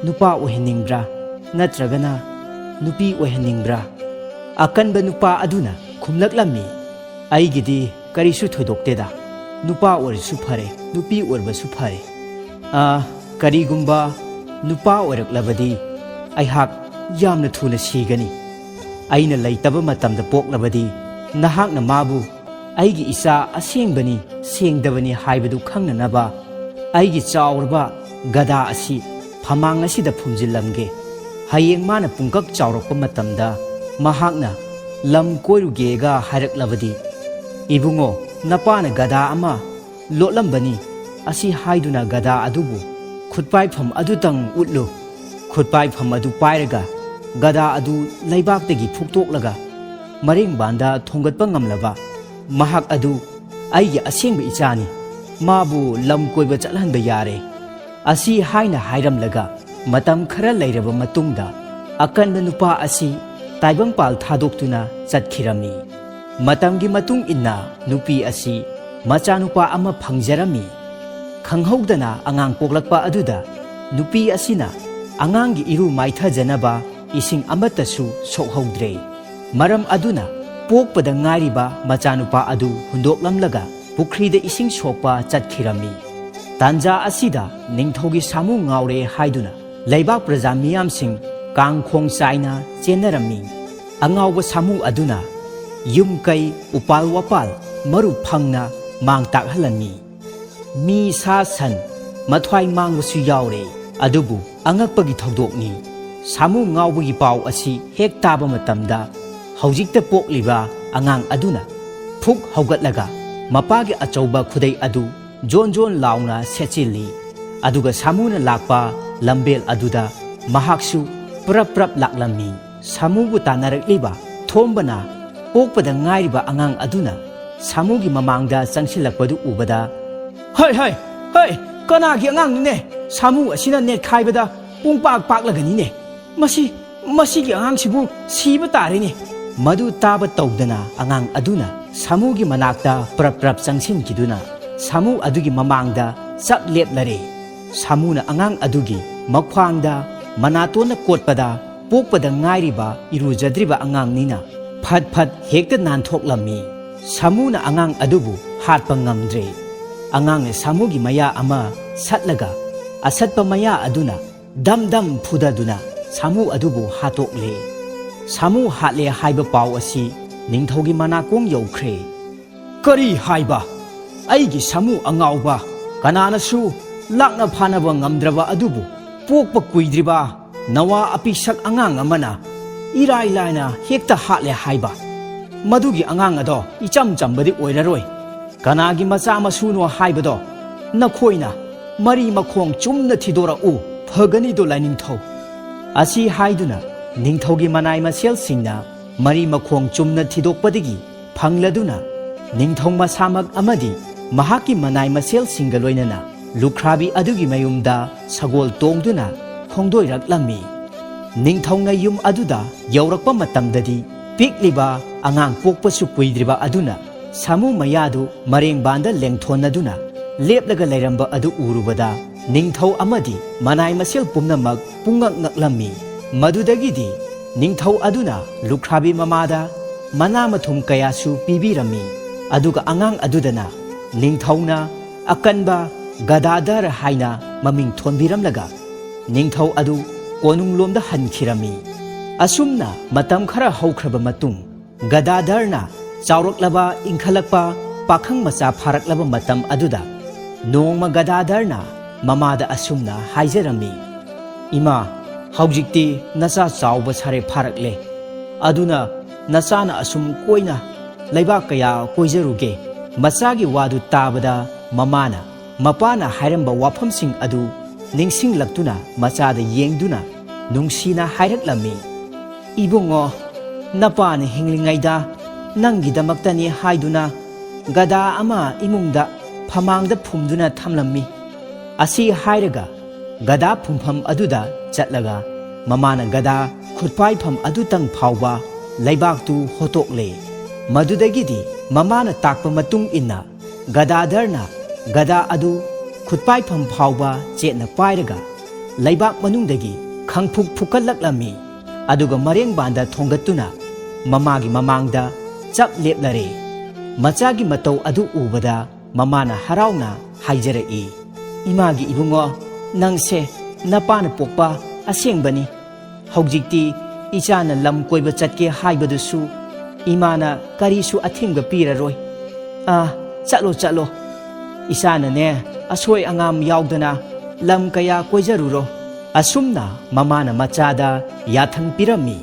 ꯅꯨꯄꯥ ꯑꯣꯏꯍꯟꯅꯤꯡꯕ꯭ꯔꯥ ꯅꯠꯇ꯭ꯔꯒꯅ ꯅꯨꯄꯤ ꯑꯣꯏꯍꯟꯅꯤꯡꯕ꯭ꯔꯥ?" ꯑꯀꯟꯕ ꯅꯨꯄꯥ ꯑꯗꯨꯅ ꯈꯨꯝꯂꯛꯂꯝꯃꯤ, "ꯑꯩꯒꯤꯗꯤ ꯀꯔꯤꯁꯨ ꯊꯣꯏꯗꯣꯛꯇꯦꯗ, ꯅꯨꯄꯥ ꯑꯣꯏꯔꯁꯨ ꯐꯔꯦ, ꯅꯨꯄꯤ ꯑꯣꯏꯔꯕꯁꯨ ꯐꯔꯦ꯫ ꯑ, ꯀꯔꯤꯒꯨꯝꯕ ꯅꯨꯄꯥ ꯑꯣꯏꯔꯛꯂꯕꯗꯤ ꯑꯩꯍꯥꯛ ꯌꯥꯝꯅ ꯊꯨꯅ ꯁꯤꯒꯅꯤ꯫ ꯑꯩꯅ ꯂꯩꯇꯕ ꯃꯇꯝꯗ ꯄꯣꯛꯂꯕꯗꯤ ꯅꯍꯥꯛꯅ ꯃꯥꯕꯨ ꯑꯩꯒꯤ ꯏꯆꯥ ꯑꯁꯦꯡꯕꯅꯤ, ꯁꯦꯡꯗꯕꯅꯤ ꯍꯥꯏꯕꯗꯨ ꯈꯪꯅꯅꯕ ꯑꯩꯒꯤ ꯆꯥꯎꯔꯕ ꯒꯗꯥ ꯑꯁꯤ ꯐꯃꯥꯡ ꯑꯁꯤꯗ ꯐꯨꯝꯖꯤꯜꯂꯝꯒꯦ꯫ ꯍꯌꯦꯡ ꯃꯥꯅ ꯄꯨꯡꯀꯛ ꯆꯥꯎꯔꯛꯄ ꯃꯇꯝꯗ ꯃꯍꯥꯛꯅ ꯂꯝ ꯀꯣꯏꯔꯨꯒꯦꯒ ꯍꯥꯏꯔꯛꯂꯕꯗꯤ, ꯏꯕꯨꯡꯉꯣ, ꯅꯄꯥꯅ ꯒꯗꯥ ꯑꯃ ꯂꯣꯠꯂꯝꯕꯅꯤ" ꯑꯁꯤ ꯍꯥꯏꯗꯨꯅ ꯒꯗꯥ ꯑꯗꯨꯕꯨ ꯈꯨꯠꯄꯥꯏꯐꯝ ꯑꯗꯨꯇꯪ ꯎꯠꯂꯨ꯫ ꯈꯨꯠꯄꯥꯏꯐꯝ ꯑꯗꯨ ꯄꯥꯏꯔꯒ ꯒꯗꯥ ꯑꯗꯨ ꯂꯩꯕꯥꯛꯇꯒꯤ ꯐꯨꯛꯇꯣꯛꯂꯒ ꯃꯔꯦꯡꯕꯥꯟꯗ ꯊꯣꯡꯒꯠꯄ ꯉꯝꯂꯕ ꯃꯍꯥꯛ ꯑꯗꯨ ꯑꯩꯒꯤ ꯑꯁꯦꯡꯕ ꯏꯆꯥꯅꯤ꯫ ꯃꯥꯕꯨ ꯂꯝ ꯀꯣꯏꯕ ꯆꯠꯍꯟꯕ ꯌꯥꯔꯦ꯫ ꯑꯁꯤ ꯍꯥꯏꯅ ꯍꯥꯏꯔꯝꯂꯒ ꯃꯇꯝ ꯈꯔ ꯂꯩꯔꯕ ꯃꯇꯨꯡꯗ ꯑꯀꯟꯕ ꯅꯨꯄꯥ ꯑꯁꯤ ꯇꯥꯏꯕꯪꯄꯥꯜ ꯊꯥꯗꯣꯛꯇꯨꯅ ꯆꯠꯈꯤꯔꯝꯃꯤ꯫ ꯃꯇꯝꯒꯤ ꯃꯇꯨꯡ ꯏꯟꯅ ꯅꯨꯄꯤ ꯑꯁꯤ ꯃꯆꯥꯅꯨꯄꯥ ꯑꯃ ꯐꯪꯖꯔꯝꯃꯤ꯫ ꯈꯪꯍꯧꯗꯅ ꯑꯉꯥꯡ ꯄꯣꯛꯂꯛꯄ ꯑꯗꯨꯗ ꯅꯨꯄꯤ ꯑꯁꯤꯅ ꯑꯉꯥꯡꯒꯤ ꯏꯔꯨ ꯃꯥꯏꯊꯖꯅꯕ ꯏꯁꯤꯡ ꯑꯃꯠꯇꯁꯨ ꯁꯣꯛꯍꯧꯗ꯭ꯔꯦ꯫ ꯃꯔꯝ ꯑꯗꯨꯅ ꯄꯣꯛꯄꯗ ꯉꯥꯏꯔꯤꯕ ꯃꯆꯥꯅꯨꯄꯥ ꯑꯗꯨ ꯍꯨꯟꯗꯣꯛꯂꯝꯂꯒ ꯄꯨꯈ꯭ꯔꯤꯗ ꯏꯁꯤꯡ ꯁꯣꯛꯄ ꯆꯠꯈꯤꯔꯝꯃꯤ꯫ ꯇꯥꯟꯖꯥ ꯑꯁꯤꯗ ꯅꯤꯡꯊꯧꯒꯤ ꯁꯥꯃꯨ ꯉꯥꯎꯔꯦ ꯍꯥꯏꯗꯨꯅ ꯂꯩꯕꯥꯛ ꯄ꯭ꯔꯖꯥ ꯃꯤꯌꯥꯝꯁꯤꯡ ꯀꯥꯡ ꯈꯣꯡ ꯆꯥꯏꯅ ꯆꯦꯟꯅꯔꯝꯃꯤ꯫ ꯑꯉꯥꯎꯕ ꯁꯥꯃꯨ ꯑꯗꯨꯅ ꯌꯨꯝ ꯀꯩ, ꯎꯄꯥꯜ ꯋꯥꯄꯥꯜ ꯃꯔꯨ ꯐꯪꯅ ꯃꯥꯡ ꯇꯥꯛꯍꯜꯂꯝꯃꯤ꯫ ꯃꯤ, ꯁꯥ, ꯁꯟ ꯃꯊ꯭ꯋꯥꯏ ꯃꯥꯡꯕꯁꯨ ꯌꯥꯎꯔꯦ꯫ ꯑꯗꯨꯕꯨ ꯑꯉꯛꯄꯒꯤ ꯊꯧꯗꯣꯛꯅꯤ꯫ ꯁꯥꯃꯨ ꯉꯥꯎꯕꯒꯤ ꯄꯥꯎ ꯑꯁꯤ ꯍꯦꯛ ꯇꯥꯕ ꯃꯇꯝꯗ ꯍꯧꯖꯤꯛꯇ ꯄꯣꯛꯂꯤꯕ ꯑꯉꯥꯡ ꯑꯗꯨꯅ ꯐꯨꯛ ꯍꯧꯒꯠꯂꯒ ꯃꯄꯥꯒꯤ ꯑꯆꯧꯕ ꯈꯨꯗꯩ ꯑꯗꯨ ꯖꯣꯟ ꯖꯣꯟ ꯂꯥꯎꯅ ꯁꯦꯠꯆꯤꯜꯂꯤ꯫ ꯑꯗꯨꯒ ꯁꯥꯃꯨꯅ ꯂꯥꯛꯄ ꯂꯝꯕꯦꯜ ꯑꯗꯨꯗ ꯃꯍꯥꯛꯁꯨ ꯄ꯭ꯔꯞ ꯄ꯭ꯔꯞ ꯂꯥꯛꯂꯝꯃꯤ꯫ ꯁꯥꯃꯨꯕꯨ ꯇꯥꯟꯅꯔꯛꯂꯤꯕ ꯊꯣꯝꯕꯅ ꯄꯣꯛꯄꯗ ꯉꯥꯏꯔꯤꯕ ꯑꯉꯥꯡ ꯑꯗꯨꯅ ꯁꯥꯃꯨꯒꯤ ꯃꯃꯥꯡꯗ ꯆꯪꯁꯤꯜꯂꯛꯄꯗꯨ ꯎꯕꯗ, "ꯍꯩ, ꯍꯩ, ꯍꯩ, ꯀꯅꯥꯒꯤ ꯑꯉꯥꯡꯅꯣꯅꯦ? ꯁꯥꯃꯨ ꯑꯁꯤꯅ ꯅꯦꯠꯈꯥꯏꯕꯗ ꯄꯨꯡꯄꯥꯛ ꯄꯥꯛꯂꯒꯅꯤꯅꯦ꯫ ꯃꯁꯤ, ꯃꯁꯤꯒꯤ ꯑꯉꯥꯡꯁꯤꯕꯨ ꯁꯤꯕ ꯇꯥꯔꯦꯅꯦ!" ꯃꯗꯨ ꯇꯥꯕ ꯇꯧꯗꯅ ꯑꯉꯥꯡ ꯑꯗꯨꯅ ꯁꯥꯃꯨꯒꯤ ꯃꯅꯥꯛꯇ ꯄ꯭ꯔꯞ ꯄ꯭ꯔꯞ ꯆꯪꯁꯤꯟꯈꯤꯗꯨꯅ ꯁꯥꯃꯨ ꯑꯗꯨꯒꯤ ꯃꯃꯥꯡꯗ ꯆꯞ ꯂꯦꯞꯂꯔꯦ꯫ ꯁꯥꯃꯨꯅ ꯑꯉꯥꯡ ꯑꯗꯨꯒꯤ ꯃꯈ꯭ꯋꯥꯡꯗ ꯃꯅꯥꯇꯣꯟꯅ ꯀꯣꯠꯄꯗ ꯄꯣꯛꯄꯗ ꯉꯥꯏꯔꯤꯕ ꯏꯔꯨꯖꯗ꯭ꯔꯤꯕ ꯑꯉꯥꯡꯅꯤꯅ ꯐꯠ ꯐꯠ ꯍꯦꯛꯇ ꯅꯥꯟꯊꯣꯛꯂꯝꯃꯤ꯫ ꯁꯥꯃꯨꯅ ꯑꯉꯥꯡ ꯑꯗꯨꯕꯨ ꯍꯥꯠꯄ ꯉꯝꯗ꯭ꯔꯦ꯫ ꯑꯉꯥꯡꯅ ꯁꯥꯃꯨꯒꯤ ꯃꯌꯥ ꯑꯃ ꯁꯠꯂꯒ ꯑꯁꯠꯄ ꯃꯌꯥ ꯑꯗꯨꯅ ꯗꯝ ꯗꯝ ꯐꯨꯗꯗꯨꯅ ꯁꯥꯃꯨ ꯑꯗꯨꯕꯨ ꯍꯥꯠꯇꯣꯛꯂꯦ꯫ ꯁꯥꯃꯨ ꯍꯥꯠꯂꯦ ꯍꯥꯏꯕ ꯄꯥꯎ ꯑꯁꯤ ꯅꯤꯡꯊꯧꯒꯤ ꯃꯅꯥꯀꯣꯡ ꯌꯧꯈ꯭ꯔꯦ꯫ "ꯀꯔꯤ ꯍꯥꯏꯕ? ꯑꯩꯒꯤ ꯁꯥꯃꯨ ꯑꯉꯥꯎꯕ, ꯀꯅꯥꯅꯁꯨ ꯂꯥꯛꯅ ꯐꯥꯅꯕ ꯉꯝꯗ꯭ꯔꯕ ꯑꯗꯨꯕꯨ ꯄꯣꯛꯄ ꯀꯨꯏꯗ꯭ꯔꯤꯕ ꯅꯋꯥ ꯑꯄꯤꯛꯁꯛ ꯑꯉꯥꯡ ꯑꯃꯅ ꯏꯔꯥꯏ ꯂꯥꯏꯅ ꯍꯦꯛꯇ ꯍꯥꯠꯂꯦ ꯍꯥꯏꯕ? ꯃꯗꯨꯒꯤ ꯑꯉꯥꯡ ꯑꯗꯣ ꯏꯆꯝ ꯆꯝꯕꯗꯤ ꯑꯣꯏꯔꯔꯣꯏ꯫ ꯀꯅꯥꯒꯤ ꯃꯆꯥ ꯃꯁꯨꯅꯣ ꯍꯥꯏꯕꯗꯣ ꯅꯈꯣꯏꯅ ꯃꯔꯤ ꯃꯈꯣꯡ ꯆꯨꯝꯅ ꯊꯤꯗꯣꯔꯛꯎ, ꯐꯒꯅꯤꯗꯣ ꯂꯥꯏꯅꯤꯡꯊꯧ!" ꯑꯁꯤ ꯍꯥꯏꯗꯨꯅ ꯅꯤꯡꯊꯧꯒꯤ ꯃꯅꯥꯏ ꯃꯁꯦꯜꯁꯤꯡꯅ ꯃꯔꯤ ꯃꯈꯣꯡ ꯆꯨꯝꯅ ꯊꯤꯗꯣꯛꯄꯗꯒꯤ ꯐꯪꯂꯗꯨꯅ ꯅꯤꯡꯊꯧ ꯃꯁꯥꯃꯛ ꯑꯃꯗꯤ ꯃꯍꯥꯛꯀꯤ ꯃꯅꯥꯏ ꯃꯁꯦꯜꯁꯤꯡꯒ ꯂꯣꯏꯅꯅ ꯂꯨꯈ꯭ꯔꯥꯕꯤ ꯑꯗꯨꯒꯤ ꯃꯌꯨꯝꯗ ꯁꯒꯣꯜ ꯇꯣꯡꯗꯨꯅ ꯈꯣꯡꯗꯣꯏꯔꯛꯂꯝꯃꯤ꯫ ꯅꯤꯡꯊꯧꯅ ꯌꯨꯝ ꯑꯗꯨꯗ ꯌꯧꯔꯛꯄ ꯃꯇꯝꯗꯗꯤ ꯄꯤꯛꯂꯤꯕ ꯑꯉꯥꯡ ꯄꯣꯛꯄꯁꯨ ꯀꯨꯏꯗ꯭ꯔꯤꯕ ꯑꯗꯨꯅ ꯁꯥꯃꯨ ꯃꯌꯥꯗꯨ ꯃꯔꯦꯡꯕꯥꯟꯗ ꯂꯦꯡꯊꯣꯟꯅꯗꯨꯅ ꯂꯦꯞꯂꯒ ꯂꯩꯔꯝꯕ ꯑꯗꯨ ꯎꯔꯨꯕꯗ ꯅꯤꯡꯊꯧ ꯑꯃꯗꯤ ꯃꯅꯥꯏ ꯃꯁꯦꯜ ꯄꯨꯝꯅꯃꯛ ꯄꯨꯡꯉꯛ ꯉꯛꯂꯝꯃꯤ꯫ ꯃꯗꯨꯗꯒꯤꯗꯤ ꯅꯤꯡꯊꯧ ꯑꯗꯨꯅ ꯂꯨꯈ꯭ꯔꯥꯕꯤ ꯃꯃꯥꯗ ꯃꯅꯥ ꯃꯊꯨꯝ ꯀꯌꯥꯁꯨ ꯄꯤꯕꯤꯔꯝꯃꯤ꯫ ꯑꯗꯨꯒ ꯑꯉꯥꯡ ꯑꯗꯨꯗꯅ ꯅꯤꯡꯊꯧꯅ ꯑꯀꯟꯕ ꯒꯗꯥꯙꯔ ꯍꯥꯏꯅ ꯃꯃꯤꯡ ꯊꯣꯟꯕꯤꯔꯝꯂꯒ ꯅꯤꯡꯊꯧ ꯑꯗꯨ ꯀꯣꯅꯨꯡꯂꯣꯝꯗ ꯍꯟꯈꯤꯔꯝꯃꯤ꯫ ꯑꯁꯨꯝꯅ ꯃꯇꯝ ꯈꯔ ꯍꯧꯈ꯭ꯔꯕ ꯃꯇꯨꯡ ꯒꯗꯥꯙꯔꯅ ꯆꯥꯎꯔꯛꯂꯕ, ꯏꯟꯈꯠꯂꯛꯄ, ꯄꯥꯈꯪ ꯃꯆꯥ ꯐꯥꯔꯛꯂꯕ ꯃꯇꯝ ꯑꯗꯨꯗ ꯅꯣꯡꯃ ꯒꯗꯥꯙꯔꯅ ꯃꯃꯥꯗ ꯑꯁꯨꯝꯅ ꯍꯥꯏꯖꯔꯝꯃꯤ, "ꯏꯃꯥ, ꯍꯧꯖꯤꯛꯇꯤ ꯅꯆꯥ ꯆꯥꯎꯕ ꯁꯥꯔꯦ ꯐꯥꯔꯛꯂꯦ꯫ ꯑꯗꯨꯅ ꯅꯆꯥꯅ ꯑꯁꯨꯝ ꯀꯣꯏꯅ ꯂꯩꯕꯥꯛ ꯀꯌꯥ ꯀꯣꯏꯖꯔꯨꯒꯦ?" ꯃꯆꯥꯒꯤ ꯋꯥꯗꯨ ꯇꯥꯕꯗ ꯃꯃꯥꯅ ꯃꯄꯥꯅ ꯍꯥꯏꯔꯝꯕ ꯋꯥꯐꯝꯁꯤꯡ ꯑꯗꯨ ꯅꯤꯡꯁꯤꯡꯂꯛꯇꯨꯅ ꯃꯆꯥꯗ ꯌꯦꯡꯗꯨꯅ ꯅꯨꯡꯁꯤꯅ ꯍꯥꯏꯔꯛꯂꯝꯃꯤ, "ꯏꯕꯨꯡꯉꯣ, ꯅꯄꯥꯅ ꯍꯤꯡꯂꯤꯉꯩꯗ ꯅꯪꯒꯤꯗꯃꯛꯇꯅꯤ ꯍꯥꯏꯗꯨꯅ ꯒꯗꯥ ꯑꯃ ꯏꯃꯨꯡꯗ ꯐꯃꯥꯡꯗ ꯐꯨꯝꯗꯨꯅ ꯊꯝꯂꯝꯃꯤ꯫ ꯑꯁꯤ ꯍꯥꯏꯔꯒ ꯒꯗꯥ ꯐꯨꯝꯐꯝ ꯑꯗꯨꯗ ꯆꯠꯂꯒ ꯃꯃꯥꯅ ꯒꯗꯥ ꯈꯨꯠꯄꯥꯏꯐꯝ ꯑꯗꯨꯇꯪ ꯐꯥꯎꯕ ꯂꯩꯕꯥꯛꯇꯨ ꯍꯣꯇꯣꯛꯂꯦ꯫ ꯃꯗꯨꯗꯒꯤꯗꯤ ꯃꯃꯥꯅ ꯇꯥꯛꯄ ꯃꯇꯨꯡ ꯏꯟꯅ ꯒꯗꯥꯙꯔꯅ ꯒꯗꯥ ꯑꯗꯨ ꯈꯨꯠꯄꯥꯏꯐꯝ ꯐꯥꯎꯕ ꯆꯦꯠꯅ ꯄꯥꯏꯔꯒ ꯂꯩꯕꯥꯛ ꯃꯅꯨꯡꯗꯒꯤ ꯈꯪꯐꯨꯛ ꯐꯨꯛꯀꯠꯂꯛꯂꯝꯃꯤ꯫ ꯑꯗꯨꯒ ꯃꯔꯦꯡꯕꯥꯟꯗ ꯊꯣꯡꯒꯠꯇꯨꯅ ꯃꯃꯥꯒꯤ ꯃꯃꯥꯡꯗ ꯆꯞ ꯂꯦꯞꯂꯔꯦ꯫ ꯃꯆꯥꯒꯤ ꯃꯇꯧ ꯑꯗꯨ ꯎꯕꯗ ꯃꯃꯥꯅ ꯍꯔꯥꯎꯅ ꯍꯥꯏꯖꯔꯛꯏ, "ꯏꯃꯥꯒꯤ ꯏꯕꯨꯡꯉꯣ, ꯅꯪꯁꯦ ꯅꯄꯥꯅ ꯄꯣꯛꯄ ꯑꯁꯦꯡꯕꯅꯤ꯫ ꯍꯧꯖꯤꯛꯇꯤ ꯏꯆꯥꯅ ꯂꯝ ꯀꯣꯏꯕ ꯆꯠꯀꯦ ꯍꯥꯏꯕꯗꯨꯁꯨ ꯏꯃꯥꯅ ꯀꯔꯤꯁꯨ ꯑꯊꯤꯡꯕ ꯄꯤꯔꯔꯣꯏ꯫ ꯑꯥ, ꯆꯠꯂꯣ, ꯆꯠꯂꯣ꯫ ꯏꯆꯥꯅꯅꯦ ꯑꯁꯣꯏ ꯑꯉꯥꯝ ꯌꯥꯎꯗꯅ ꯂꯝ ꯀꯌꯥ ꯀꯣꯏꯖꯔꯨꯔꯣ꯫" ꯑꯁꯨꯝꯅ ꯃꯃꯥꯅ ꯃꯆꯥꯗ ꯌꯥꯊꯪ ꯄꯤꯔꯝꯃꯤ꯫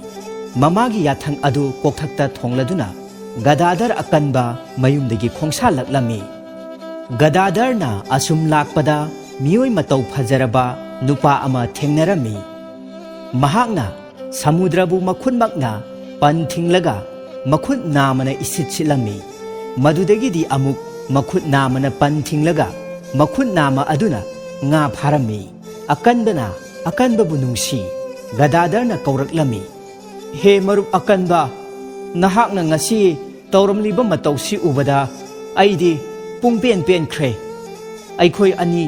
ꯃꯃꯥꯒꯤ ꯌꯥꯊꯪ ꯑꯗꯨ ꯀꯣꯛꯊꯛꯇ ꯊꯣꯡꯂꯗꯨꯅ ꯒꯗꯥꯙꯔ ꯑꯀꯟꯕ ꯃꯌꯨꯝꯗꯒꯤ ꯈꯣꯡꯁꯥꯜꯂꯛꯂꯝꯃꯤ꯫ ꯒꯗꯥꯙꯔꯅ ꯑꯁꯨꯝ ꯂꯥꯛꯄꯗ ꯃꯤꯑꯣꯏ ꯃꯇꯧ ꯐꯖꯔꯕ ꯅꯨꯄꯥ ꯑꯃ ꯊꯦꯡꯅꯔꯝꯃꯤ꯫ ꯃꯍꯥꯛꯅ ꯁꯃꯨꯗ꯭ꯔꯕꯨ ꯃꯈꯨꯠꯃꯛꯅ ꯄꯟ ꯊꯤꯡꯂꯒ ꯃꯈꯨꯠ ꯅꯥꯝꯃꯅ ꯏꯁꯤꯠ ꯁꯤꯠꯂꯝꯃꯤ꯫ ꯃꯗꯨꯗꯒꯤꯗꯤ ꯑꯃꯨꯛ ꯃꯈꯨꯠ ꯅꯥꯝꯃꯅ ꯄꯟ ꯊꯤꯡꯂꯒ ꯃꯈꯨꯠ ꯅꯥꯝꯃ ꯑꯗꯨꯅ ꯉꯥ ꯐꯥꯔꯝꯃꯤ꯫ ꯑꯀꯟꯕꯅ ꯑꯀꯟꯕꯕꯨ ꯅꯨꯡꯁꯤ꯫ ꯒꯗꯥꯙꯔꯅ ꯀꯧꯔꯛꯂꯝꯃꯤ, "ꯍꯦ ꯃꯔꯨꯞ ꯑꯀꯟꯕ, ꯅꯍꯥꯛꯅ ꯉꯁꯤ ꯇꯧꯔꯝꯂꯤꯕ ꯃꯇꯧꯁꯤ ꯎꯕꯗ ꯑꯩꯗꯤ ꯄꯨꯡꯄꯦꯟ ꯄꯦꯟꯈ꯭ꯔꯦ꯫ "ꯑꯩꯈꯣꯏ ꯑꯅꯤ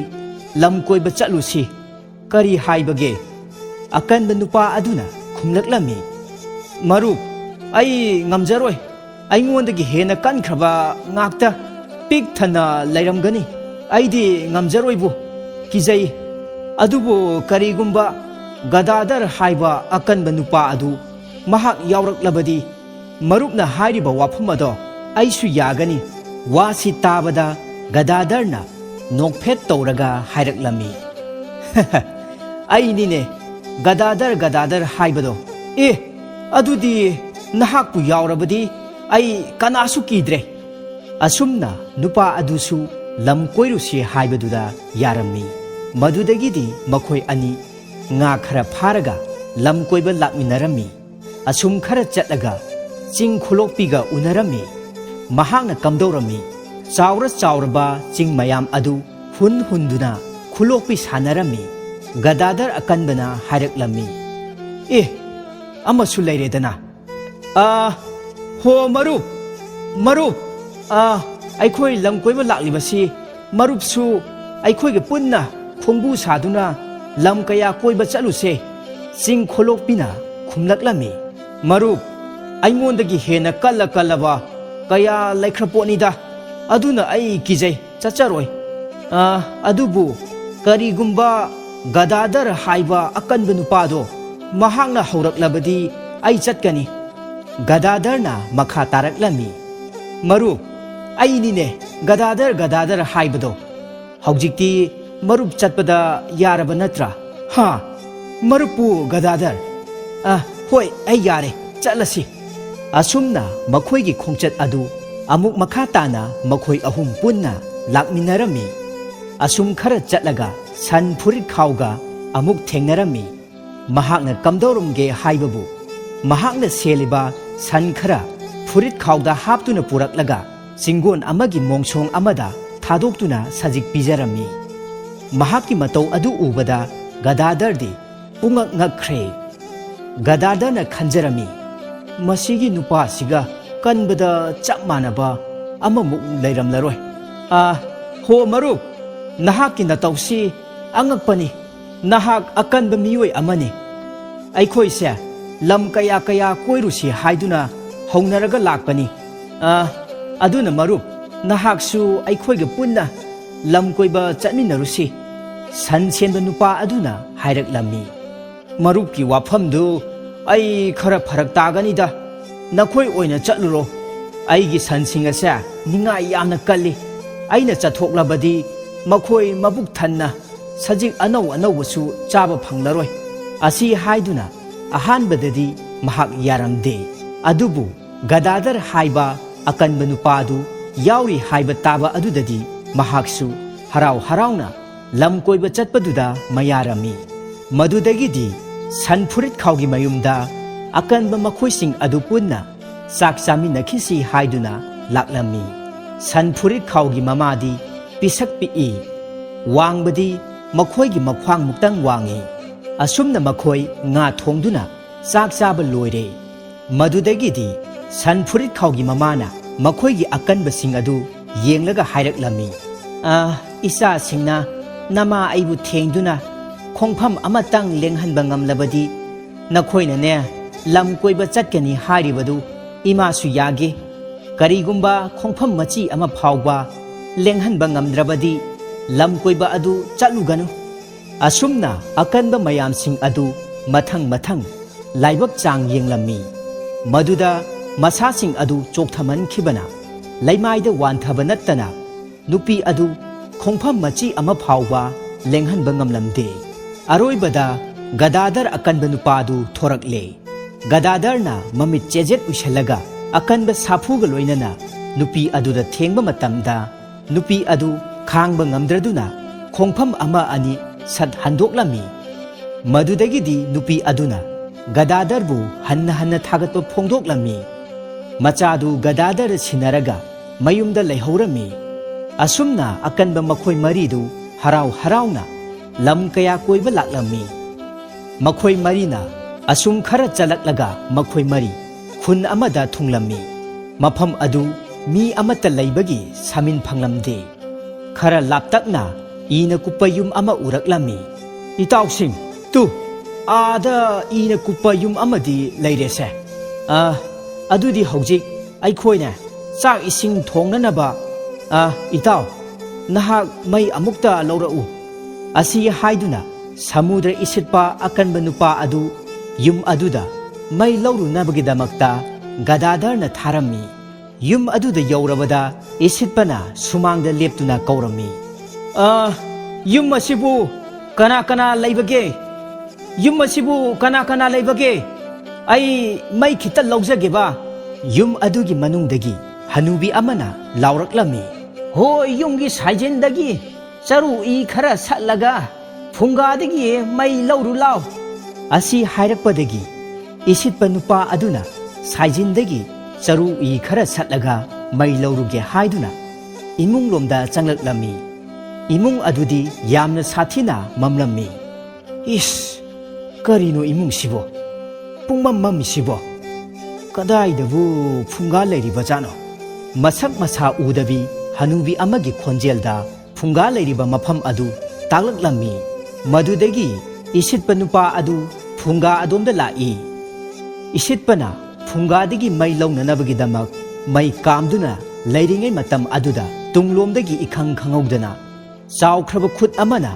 ꯂꯝ ꯀꯣꯏꯕ ꯆꯠꯂꯨꯁꯤ, ꯀꯔꯤ ꯍꯥꯏꯕꯒꯦ?" ꯑꯀꯟꯕ ꯅꯨꯄꯥ ꯑꯗꯨꯅ ꯈꯨꯝꯂꯛꯂꯝꯃꯤ, "ꯃꯔꯨꯞ, ꯑꯩ ꯉꯝꯖꯔꯣꯏ꯫ ꯑꯩꯉꯣꯟꯗꯒꯤ ꯍꯦꯟꯅ ꯀꯟꯈ꯭ꯔꯕ ꯉꯥꯛꯇ ꯄꯤꯛ ꯊꯟꯅ ꯂꯩꯔꯝꯒꯅꯤ꯫ ꯑꯩꯗꯤ ꯉꯝꯖꯔꯣꯏꯕꯨ, ꯀꯤꯖꯩ꯫ ꯑꯗꯨꯕꯨ ꯀꯔꯤꯒꯨꯝꯕ ꯒꯗꯥꯗꯔ ꯍꯥꯏꯕ ꯑꯀꯟꯕ ꯅꯨꯄꯥ ꯑꯗꯨ ꯃꯍꯥꯛ ꯌꯥꯎꯔꯛꯂꯕꯗꯤ, ꯃꯔꯨꯞꯅ ꯍꯥꯏꯔꯤꯕ ꯋꯥꯐꯝ ꯑꯗꯣ ꯑꯩꯁꯨ ꯌꯥꯒꯅꯤ꯫" ꯋꯥꯁꯤ ꯇꯥꯕꯗ ꯒꯗꯥꯗꯔꯅ ꯅꯣꯛꯐꯦꯠ ꯇꯧꯔꯒ ꯍꯥꯏꯔꯛꯂꯝꯃꯤ, "ꯑꯩꯅꯤꯅꯦ, ꯒꯗꯥꯗꯔ, ꯒꯗꯥꯗꯔ ꯍꯥꯏꯕꯗꯣ꯫ ꯑꯦ, ꯑꯗꯨꯗꯤ ꯅꯍꯥꯛꯄꯨ ꯌꯥꯎꯔꯕꯗꯤ ꯑꯩ ꯀꯅꯥꯁꯨ ꯀꯤꯗ꯭ꯔꯦ꯫" ꯑꯁꯨꯝꯅ ꯅꯨꯄꯥ ꯑꯗꯨꯁꯨ ꯂꯝ ꯀꯣꯏꯔꯨꯁꯤ ꯍꯥꯏꯕꯗꯨꯗ ꯌꯥꯔꯝꯃꯤ꯫ ꯃꯗꯨꯗꯒꯤꯗꯤ ꯃꯈꯣꯏ ꯑꯅꯤ ꯉꯥ ꯈꯔ ꯐꯥꯔꯒ ꯂꯝ ꯀꯣꯏꯕ ꯂꯥꯛꯃꯤꯟꯅꯔꯝꯃꯤ꯫ ꯑꯁꯨꯝ ꯈꯔ ꯆꯠꯂꯒ ꯆꯤꯡ ꯈꯨꯂꯣꯛꯄꯤꯒ ꯎꯅꯔꯝꯃꯤ꯫ ꯃꯍꯥꯛꯅ ꯀꯝꯗꯧꯔꯝꯃꯤ? ꯆꯥꯎꯔ ꯆꯥꯎꯔꯕ ꯆꯤꯡ ꯃꯌꯥꯝ ꯑꯗꯨ ꯍꯨꯟ ꯍꯨꯟꯗꯨꯅ ꯈꯨꯂꯣꯛꯄꯤ ꯁꯥꯟꯅꯔꯝꯃꯤ꯫ ꯒꯗꯥꯗꯔ ꯑꯀꯟꯕꯅ ꯍꯥꯏꯔꯛꯂꯝꯃꯤ, "ꯑꯦ, ꯑꯃꯁꯨ ꯂꯩꯔꯦꯗꯅ꯫ ꯑꯥ, ꯍꯣ ꯃꯔꯨꯞ, ꯃꯔꯨꯞ, ꯑꯥ, ꯑꯩꯈꯣꯏ ꯂꯝ ꯀꯣꯏꯕ ꯂꯥꯛꯂꯤꯕꯁꯤ ꯃꯔꯨꯞꯁꯨ ꯑꯩꯈꯣꯏꯒ ꯄꯨꯟꯅ ꯈꯣꯡꯕꯨ ꯁꯥꯗꯨꯅ ꯂꯝ ꯀꯌꯥ ꯀꯣꯏꯕ ꯆꯠꯂꯨꯁꯦ꯫" ꯆꯤꯡ ꯈꯣꯂꯣꯛꯄꯤꯅ ꯈꯨꯝꯂꯛꯂꯝꯃꯤ, "ꯃꯔꯨꯞ, ꯑꯩꯉꯣꯟꯗꯒꯤ ꯍꯦꯟꯅ ꯀꯜꯂ ꯀꯜꯂꯕ ꯀꯌꯥ ꯂꯩꯈ꯭ꯔ ꯄꯣꯠꯅꯤꯗ꯫ ꯑꯗꯨꯅ ꯑꯩ ꯀꯤꯖꯩ, ꯆꯠꯆꯔꯣꯏ꯫ ꯑ, ꯑꯗꯨꯕꯨ ꯀꯔꯤꯒꯨꯝꯕ ꯒꯗꯥꯗꯔ ꯍꯥꯏꯕ ꯑꯀꯟꯕ ꯅꯨꯄꯥꯗꯣ ꯃꯍꯥꯛꯅ ꯍꯧꯔꯛꯂꯕꯗꯤ ꯑꯩ ꯆꯠꯀꯅꯤ꯫" ꯒꯗꯥꯗꯔꯅ ꯃꯈꯥ ꯇꯥꯔꯛꯂꯝꯃꯤ, "ꯃꯔꯨꯞ, ꯑꯩꯅꯤꯅꯦ ꯒꯗꯥꯗꯔ, ꯒꯗꯥꯗꯔ ꯍꯥꯏꯕꯗꯣ꯫ ꯍꯧꯖꯤꯛꯇꯤ ꯃꯔꯨꯞ ꯆꯠꯄꯗ ꯌꯥꯔꯕ ꯅꯠꯇ꯭ꯔꯥ? ꯍꯥ? ꯃꯔꯨꯞꯄꯨ ꯒꯗꯥꯗꯔ? ꯑ, ꯍꯣꯏ, ꯑꯩ ꯌꯥꯔꯦ, ꯆꯠꯂꯁꯤ꯫" ꯑꯁꯨꯝꯅ ꯃꯈꯣꯏꯒꯤ ꯈꯣꯡꯆꯠ ꯑꯗꯨ ꯑꯃꯨꯛ ꯃꯈꯥ ꯇꯥꯅ ꯃꯈꯣꯏ ꯑꯍꯨꯝ ꯄꯨꯟꯅ ꯂꯥꯛꯃꯤꯟꯅꯔꯝꯃꯤ꯫ ꯑꯁꯨꯝ ꯈꯔ ꯆꯠꯂꯒ ꯁꯟ ꯐꯨꯔꯤꯠ ꯈꯥꯎꯒ ꯑꯃꯨꯛ ꯊꯦꯡꯅꯔꯝꯃꯤ꯫ ꯃꯍꯥꯛꯅ ꯀꯝꯗꯧꯔꯝꯒꯦ ꯍꯥꯏꯕꯕꯨ, ꯃꯍꯥꯛꯅ ꯁꯦꯜꯂꯤꯕ ꯁꯟ ꯈꯔ ꯐꯨꯔꯤꯠ ꯈꯥꯎꯗ ꯍꯥꯞꯇꯨꯅ ꯄꯨꯔꯛꯂꯒ ꯆꯤꯡꯒꯣꯟ ꯑꯃꯒꯤ ꯃꯣꯡꯁꯣꯡ ꯑꯃꯗ ꯊꯥꯗꯣꯛꯇꯨꯅ ꯁꯖꯤꯛ ꯄꯤꯖꯔꯝꯃꯤ꯫ ꯃꯍꯥꯛꯀꯤ ꯃꯇꯧ ꯑꯗꯨ ꯎꯕꯗ ꯒꯗꯥꯗꯔꯗꯤ ꯄꯨꯡꯉꯛ ꯉꯛꯈ꯭ꯔꯦ꯫ ꯒꯗꯥꯗꯔꯅ ꯈꯟꯖꯔꯝꯃꯤ, "ꯃꯁꯤꯒꯤ ꯅꯨꯄꯥꯁꯤꯒ ꯀꯟꯕꯗ ꯆꯞ ꯃꯥꯟꯅꯕ ꯑꯃꯃꯨꯛ ꯂꯩꯔꯝꯂꯔꯣꯏ꯫ ꯑꯥ, ꯍꯣ ꯃꯔꯨꯞ, ꯅꯍꯥꯛꯀꯤ ꯅꯇꯧꯁꯤ ꯑꯉꯛꯄꯅꯤ꯫ ꯅꯍꯥꯛ ꯑꯀꯟꯕ ꯃꯤꯑꯣꯏ ꯑꯃꯅꯤ꯫ ꯑꯩꯈꯣꯏꯁꯦ ꯂꯝ ꯀꯌꯥ ꯀꯌꯥ ꯀꯣꯏꯔꯨꯁꯤ ꯍꯥꯏꯗꯨꯅ ꯍꯧꯅꯔꯒ ꯂꯥꯛꯄꯅꯤ꯫ ꯑꯥ, ꯑꯗꯨꯅ ꯃꯔꯨꯞ, ꯅꯍꯥꯛꯁꯨ ꯑꯩꯈꯣꯏꯒ ꯄꯨꯟꯅ ꯂꯝ ꯀꯣꯏꯕ ꯆꯠꯃꯤꯟꯅꯔꯨꯁꯤ, ꯁꯟ ꯁꯦꯟꯕ ꯅꯨꯄꯥ ꯑꯗꯨꯅ ꯍꯥꯏꯔꯛꯂꯝꯃꯤ꯫ ꯃꯔꯨꯞꯀꯤ ꯋꯥꯐꯝꯗꯨ ꯑꯩ ꯈꯔ ꯐꯔꯛ ꯇꯥꯒꯅꯤꯗ꯫ ꯅꯈꯣꯏ ꯑꯣꯏꯅ ꯆꯠꯂꯨꯔꯣ꯫ ꯑꯩꯒꯤ ꯁꯟꯁꯤꯡ ꯑꯁꯦ ꯅꯤꯡꯉꯥꯏ ꯌꯥꯝꯅ ꯀꯜꯂꯤ꯫ ꯑꯩꯅ ꯆꯠꯊꯣꯛꯂꯕꯗꯤ ꯃꯈꯣꯏ ꯃꯕꯨꯛ ꯊꯟꯅ ꯁꯖꯤꯛ ꯑꯅꯧ ꯑꯅꯧꯕꯁꯨ ꯆꯥꯕ ꯐꯪꯂꯔꯣꯏ꯫ ꯑꯁꯤ ꯍꯥꯏꯗꯨꯅ ꯑꯍꯥꯟꯕꯗꯗꯤ ꯃꯍꯥꯛ ꯌꯥꯔꯝꯗꯦ꯫ ꯑꯗꯨꯕꯨ ꯒꯗꯥꯗꯔ ꯍꯥꯏꯕ ꯑꯀꯟꯕ ꯅꯨꯄꯥꯗꯨ ꯌꯥꯎꯔꯤ ꯍꯥꯏꯕ ꯇꯥꯕ ꯑꯗꯨꯗꯗꯤ ꯃꯍꯥꯛꯁꯨ ꯍꯔꯥꯎ ꯍꯔꯥꯎꯅ ꯂꯝ ꯀꯣꯏꯕ ꯆꯠꯄꯗꯨꯗ ꯃꯌꯥꯔꯝꯃꯤ꯫ ꯃꯗꯨꯗꯒꯤꯗꯤ ꯁꯟ ꯐꯨꯔꯤꯠ ꯈꯥꯎꯒꯤ ꯃꯌꯨꯝꯗ ꯑꯀꯟꯕ ꯃꯈꯣꯏꯁꯤꯡ ꯑꯗꯨ ꯄꯨꯟꯅ ꯆꯥꯛ ꯆꯥꯃꯤꯟꯅꯈꯤꯁꯤ ꯍꯥꯏꯗꯨꯅ ꯂꯥꯛꯂꯝꯃꯤ꯫ ꯁꯟ ꯐꯨꯔꯤꯠ ꯈꯥꯎꯒꯤ ꯃꯃꯥꯗꯤ ꯄꯤꯁꯛ ꯄꯤꯛꯏ, ꯋꯥꯡꯕꯗꯤ ꯃꯈꯣꯏꯒꯤ ꯃꯈ꯭ꯋꯥꯡꯃꯨꯛꯇꯪ ꯋꯥꯡꯏ꯫ ꯑꯁꯨꯝꯅ ꯃꯈꯣꯏ ꯉꯥ ꯊꯣꯡꯗꯨꯅ ꯆꯥꯛ ꯆꯥꯕ ꯂꯣꯏꯔꯦ꯫ ꯃꯗꯨꯗꯒꯤꯗꯤ ꯁꯟ ꯐꯨꯔꯤꯠ ꯈꯥꯎꯒꯤ ꯃꯃꯥꯅ ꯃꯈꯣꯏꯒꯤ ꯑꯀꯟꯕꯁꯤꯡ ꯑꯗꯨ ꯌꯦꯡꯂꯒ ꯍꯥꯏꯔꯛꯂꯝꯃꯤ, "ꯑꯥ, ꯏꯆꯥꯁꯤꯡꯅ ꯅꯃꯥ ꯑꯩꯕꯨ ꯊꯦꯡꯗꯨꯅ ꯈꯣꯡꯐꯝ ꯑꯃꯇꯪ ꯂꯦꯡꯍꯟꯕ ꯉꯝꯂꯕꯗꯤ ꯅꯈꯣꯏꯅꯅꯦ ꯂꯝ ꯀꯣꯏꯕ ꯆꯠꯀꯅꯤ ꯍꯥꯏꯔꯤꯕꯗꯨ ꯏꯃꯥꯁꯨ ꯌꯥꯒꯦ꯫ ꯀꯔꯤꯒꯨꯝꯕ ꯈꯣꯡꯐꯝ ꯃꯆꯤ ꯑꯃ ꯐꯥꯎꯕ ꯂꯦꯡꯍꯟꯕ ꯉꯝꯗ꯭ꯔꯕꯗꯤ ꯂꯝ ꯀꯣꯏꯕ ꯑꯗꯨ ꯆꯠꯂꯨꯒꯅꯨ꯫" ꯑꯁꯨꯝꯅ ꯑꯀꯟꯕ ꯃꯌꯥꯝꯁꯤꯡ ꯑꯗꯨ ꯃꯊꯪ ꯃꯊꯪ ꯂꯥꯏꯕꯛ ꯆꯥꯡ ꯌꯦꯡꯂꯝꯃꯤ꯫ ꯃꯗꯨꯗ ꯃꯁꯥꯁꯤꯡ ꯑꯗꯨ ꯆꯣꯛꯊꯃꯟꯈꯤꯕꯅ ꯂꯩꯃꯥꯏꯗ ꯋꯥꯟꯊꯕ ꯅꯠꯇꯅ ꯅꯨꯄꯤ ꯑꯗꯨ ꯈꯣꯡꯐꯝ ꯃꯆꯤ ꯑꯃ ꯐꯥꯎꯕ ꯂꯦꯡꯍꯟꯕ ꯉꯝꯂꯝꯗꯦ꯫ ꯑꯔꯣꯏꯕꯗ ꯒꯗꯥꯗꯔ ꯑꯀꯟꯕ ꯅꯨꯄꯥꯗꯨ ꯊꯣꯔꯛꯂꯦ꯫ ꯒꯗꯥꯗꯔꯅ ꯃꯃꯤꯠ ꯆꯦꯖꯦꯠ ꯎꯏꯁꯜꯂꯒ ꯑꯀꯟꯕ ꯁꯥꯐꯨꯒ ꯂꯣꯏꯅꯅ ꯅꯨꯄꯤ ꯑꯗꯨꯗ ꯊꯦꯡꯕ ꯃꯇꯝꯗ, ꯅꯨꯄꯤ ꯑꯗꯨ ꯈꯥꯡꯕ ꯉꯝꯗ꯭ꯔꯗꯨꯅ ꯈꯣꯡꯐꯝ ꯑꯃ ꯑꯅꯤ ꯁꯠ ꯍꯟꯗꯣꯛꯂꯝꯃꯤ꯫ ꯃꯗꯨꯗꯒꯤꯗꯤ ꯅꯨꯄꯤ ꯑꯗꯨꯅ ꯒꯗꯥꯗꯔꯕꯨ ꯍꯟꯅ ꯍꯟꯅ ꯊꯥꯒꯠꯄ ꯐꯣꯡꯗꯣꯛꯂꯝꯃꯤ꯫ ꯃꯆꯥꯗꯨ ꯒꯗꯥꯗꯔ ꯁꯤꯟꯅꯔꯒ ꯃꯌꯨꯝꯗ ꯂꯩꯍꯧꯔꯝꯃꯤ꯫ ꯑꯁꯨꯝꯅ ꯑꯀꯟꯕ ꯃꯈꯣꯏ ꯃꯔꯤꯗꯨ ꯍꯔꯥꯎ ꯍꯔꯥꯎꯅ ꯂꯝ ꯀꯌꯥ ꯀꯣꯏꯕ ꯂꯥꯛꯂꯝꯃꯤ꯫ ꯃꯈꯣꯏ ꯃꯔꯤꯅ ꯑꯁꯨꯝ ꯈꯔ ꯆꯠꯂꯛꯂꯒ ꯃꯈꯣꯏ ꯃꯔꯤ ꯈꯨꯟ ꯑꯃꯗ ꯊꯨꯡꯂꯝꯃꯤ꯫ ꯃꯐꯝ ꯑꯗꯨ ꯃꯤ ꯑꯃꯠꯇ ꯂꯩꯕꯒꯤ ꯁꯃꯤꯟ ꯐꯪꯂꯝꯗꯦ꯫ ꯈꯔ ꯂꯥꯞꯇꯛꯅ ꯏꯅ ꯀꯨꯞꯄ ꯌꯨꯝ ꯑꯃ ꯎꯔꯛꯂꯝꯃꯤ꯫ "ꯏꯇꯥꯎꯁꯤꯡ, ꯇꯨ, ꯑꯥꯗ ꯏꯅ ꯀꯨꯞꯄ ꯌꯨꯝ ꯑꯃꯗꯤ ꯂꯩꯔꯦꯁꯦ꯫ ꯑ, ꯑꯗꯨꯗꯤ ꯍꯧꯖꯤꯛ ꯑꯩꯈꯣꯏꯅ ꯆꯥꯛ ꯏꯁꯤꯡ ꯊꯣꯡꯅꯅꯕ, ꯑ, ꯏꯇꯥꯎ, ꯅꯍꯥꯛ ꯃꯩ ꯑꯃꯨꯛꯇ ꯂꯧꯔꯛꯎ" ꯑꯁꯤ ꯍꯥꯏꯗꯨꯅ ꯁꯃꯨꯗ꯭ꯔ ꯏꯁꯤꯠꯄ ꯑꯀꯟꯕ ꯅꯨꯄꯥ ꯑꯗꯨ ꯌꯨꯝ ꯑꯗꯨꯗ ꯃꯩ ꯂꯧꯔꯨꯅꯕꯒꯤꯗꯃꯛꯇ ꯒꯗꯥꯗꯔꯅ ꯊꯥꯔꯝꯃꯤ꯫ ꯌꯨꯝ ꯑꯗꯨꯗ ꯌꯧꯔꯕꯗ ꯏꯁꯤꯠꯄꯅ ꯁꯨꯃꯥꯡꯗ ꯂꯦꯞꯇꯨꯅ ꯀꯧꯔꯝꯃꯤ, "ꯑ, ꯌꯨꯝ ꯑꯁꯤꯕꯨ ꯀꯅꯥ ꯀꯅꯥ ꯂꯩꯕꯒꯦ? ꯌꯨꯝ ꯑꯁꯤꯕꯨ ꯀꯅꯥ ꯀꯅꯥ ꯂꯩꯕꯒꯦ? ꯑꯩ ꯃꯩ ꯈꯤꯇ ꯂꯧꯖꯒꯦꯕ꯫" ꯌꯨꯝ ꯑꯗꯨꯒꯤ ꯃꯅꯨꯡꯗꯒꯤ ꯍꯅꯨꯕꯤ ꯑꯃꯅ ꯂꯥꯎꯔꯛꯂꯝꯃꯤ, "ꯍꯣꯏ, ꯌꯨꯝꯒꯤ ꯁꯥꯏꯖꯤꯟꯗꯒꯤ ꯆꯔꯨ ꯏ ꯈꯔ ꯁꯠꯂꯒ ꯐꯨꯡꯒꯥꯗꯒꯤ ꯃꯩ ꯂꯧꯔꯨ ꯂꯥꯎ" ꯑꯁꯤ ꯍꯥꯏꯔꯛꯄꯗꯒꯤ ꯏꯁꯤꯠꯄ ꯅꯨꯄꯥ ꯑꯗꯨꯅ ꯁꯥꯏꯖꯤꯟꯗꯒꯤ ꯆꯔꯨ ꯏ ꯈꯔ ꯁꯠꯂꯒ ꯃꯩ ꯂꯧꯔꯨꯒꯦ ꯍꯥꯏꯗꯨꯅ ꯏꯃꯨꯡꯂꯣꯝꯗ ꯆꯪꯂꯛꯂꯝꯃꯤ꯫ ꯏꯃꯨꯡ ꯑꯗꯨꯗꯤ ꯌꯥꯝꯅ ꯁꯥꯊꯤꯅ ꯃꯝꯂꯝꯃꯤ꯫ "ꯏꯁ, ꯀꯔꯤꯅꯣ ꯏꯃꯨꯡꯁꯤꯕꯣ? ꯄꯨꯡꯃꯝ ꯃꯝꯃꯤꯁꯤꯕꯣ? ꯀꯗꯥꯏꯗꯕꯨ ꯐꯨꯡꯒꯥ ꯂꯩꯔꯤꯕꯖꯥꯠꯅꯣ?" ꯃꯁꯛ ꯃꯁꯥ ꯎꯗꯕꯤ ꯍꯅꯨꯕꯤ ꯑꯃꯒꯤ ꯈꯣꯟꯖꯦꯜꯗ ꯐꯨꯡꯒꯥ ꯂꯩꯔꯤꯕ ꯃꯐꯝ ꯑꯗꯨ ꯇꯥꯛꯂꯛꯂꯝꯃꯤ꯫ ꯃꯗꯨꯗꯒꯤ ꯏꯁꯤꯠꯄ ꯅꯨꯄꯥ ꯑꯗꯨ ꯐꯨꯡꯒꯥ ꯑꯗꯣꯝꯗ ꯂꯥꯛꯏ꯫ ꯏꯁꯤꯠꯄꯅ ꯐꯨꯡꯒꯥꯗꯒꯤ ꯃꯩ ꯂꯧꯅꯅꯕꯒꯤꯗꯃꯛ ꯃꯩ ꯀꯥꯝꯗꯨꯅ ꯂꯩꯔꯤꯉꯩ ꯃꯇꯝ ꯑꯗꯨꯗ ꯇꯨꯡꯂꯣꯝꯗꯒꯤ ꯏꯈꯪ ꯈꯪꯍꯧꯗꯅ ꯆꯥꯎꯈ꯭ꯔꯕ ꯈꯨꯠ ꯑꯃꯅ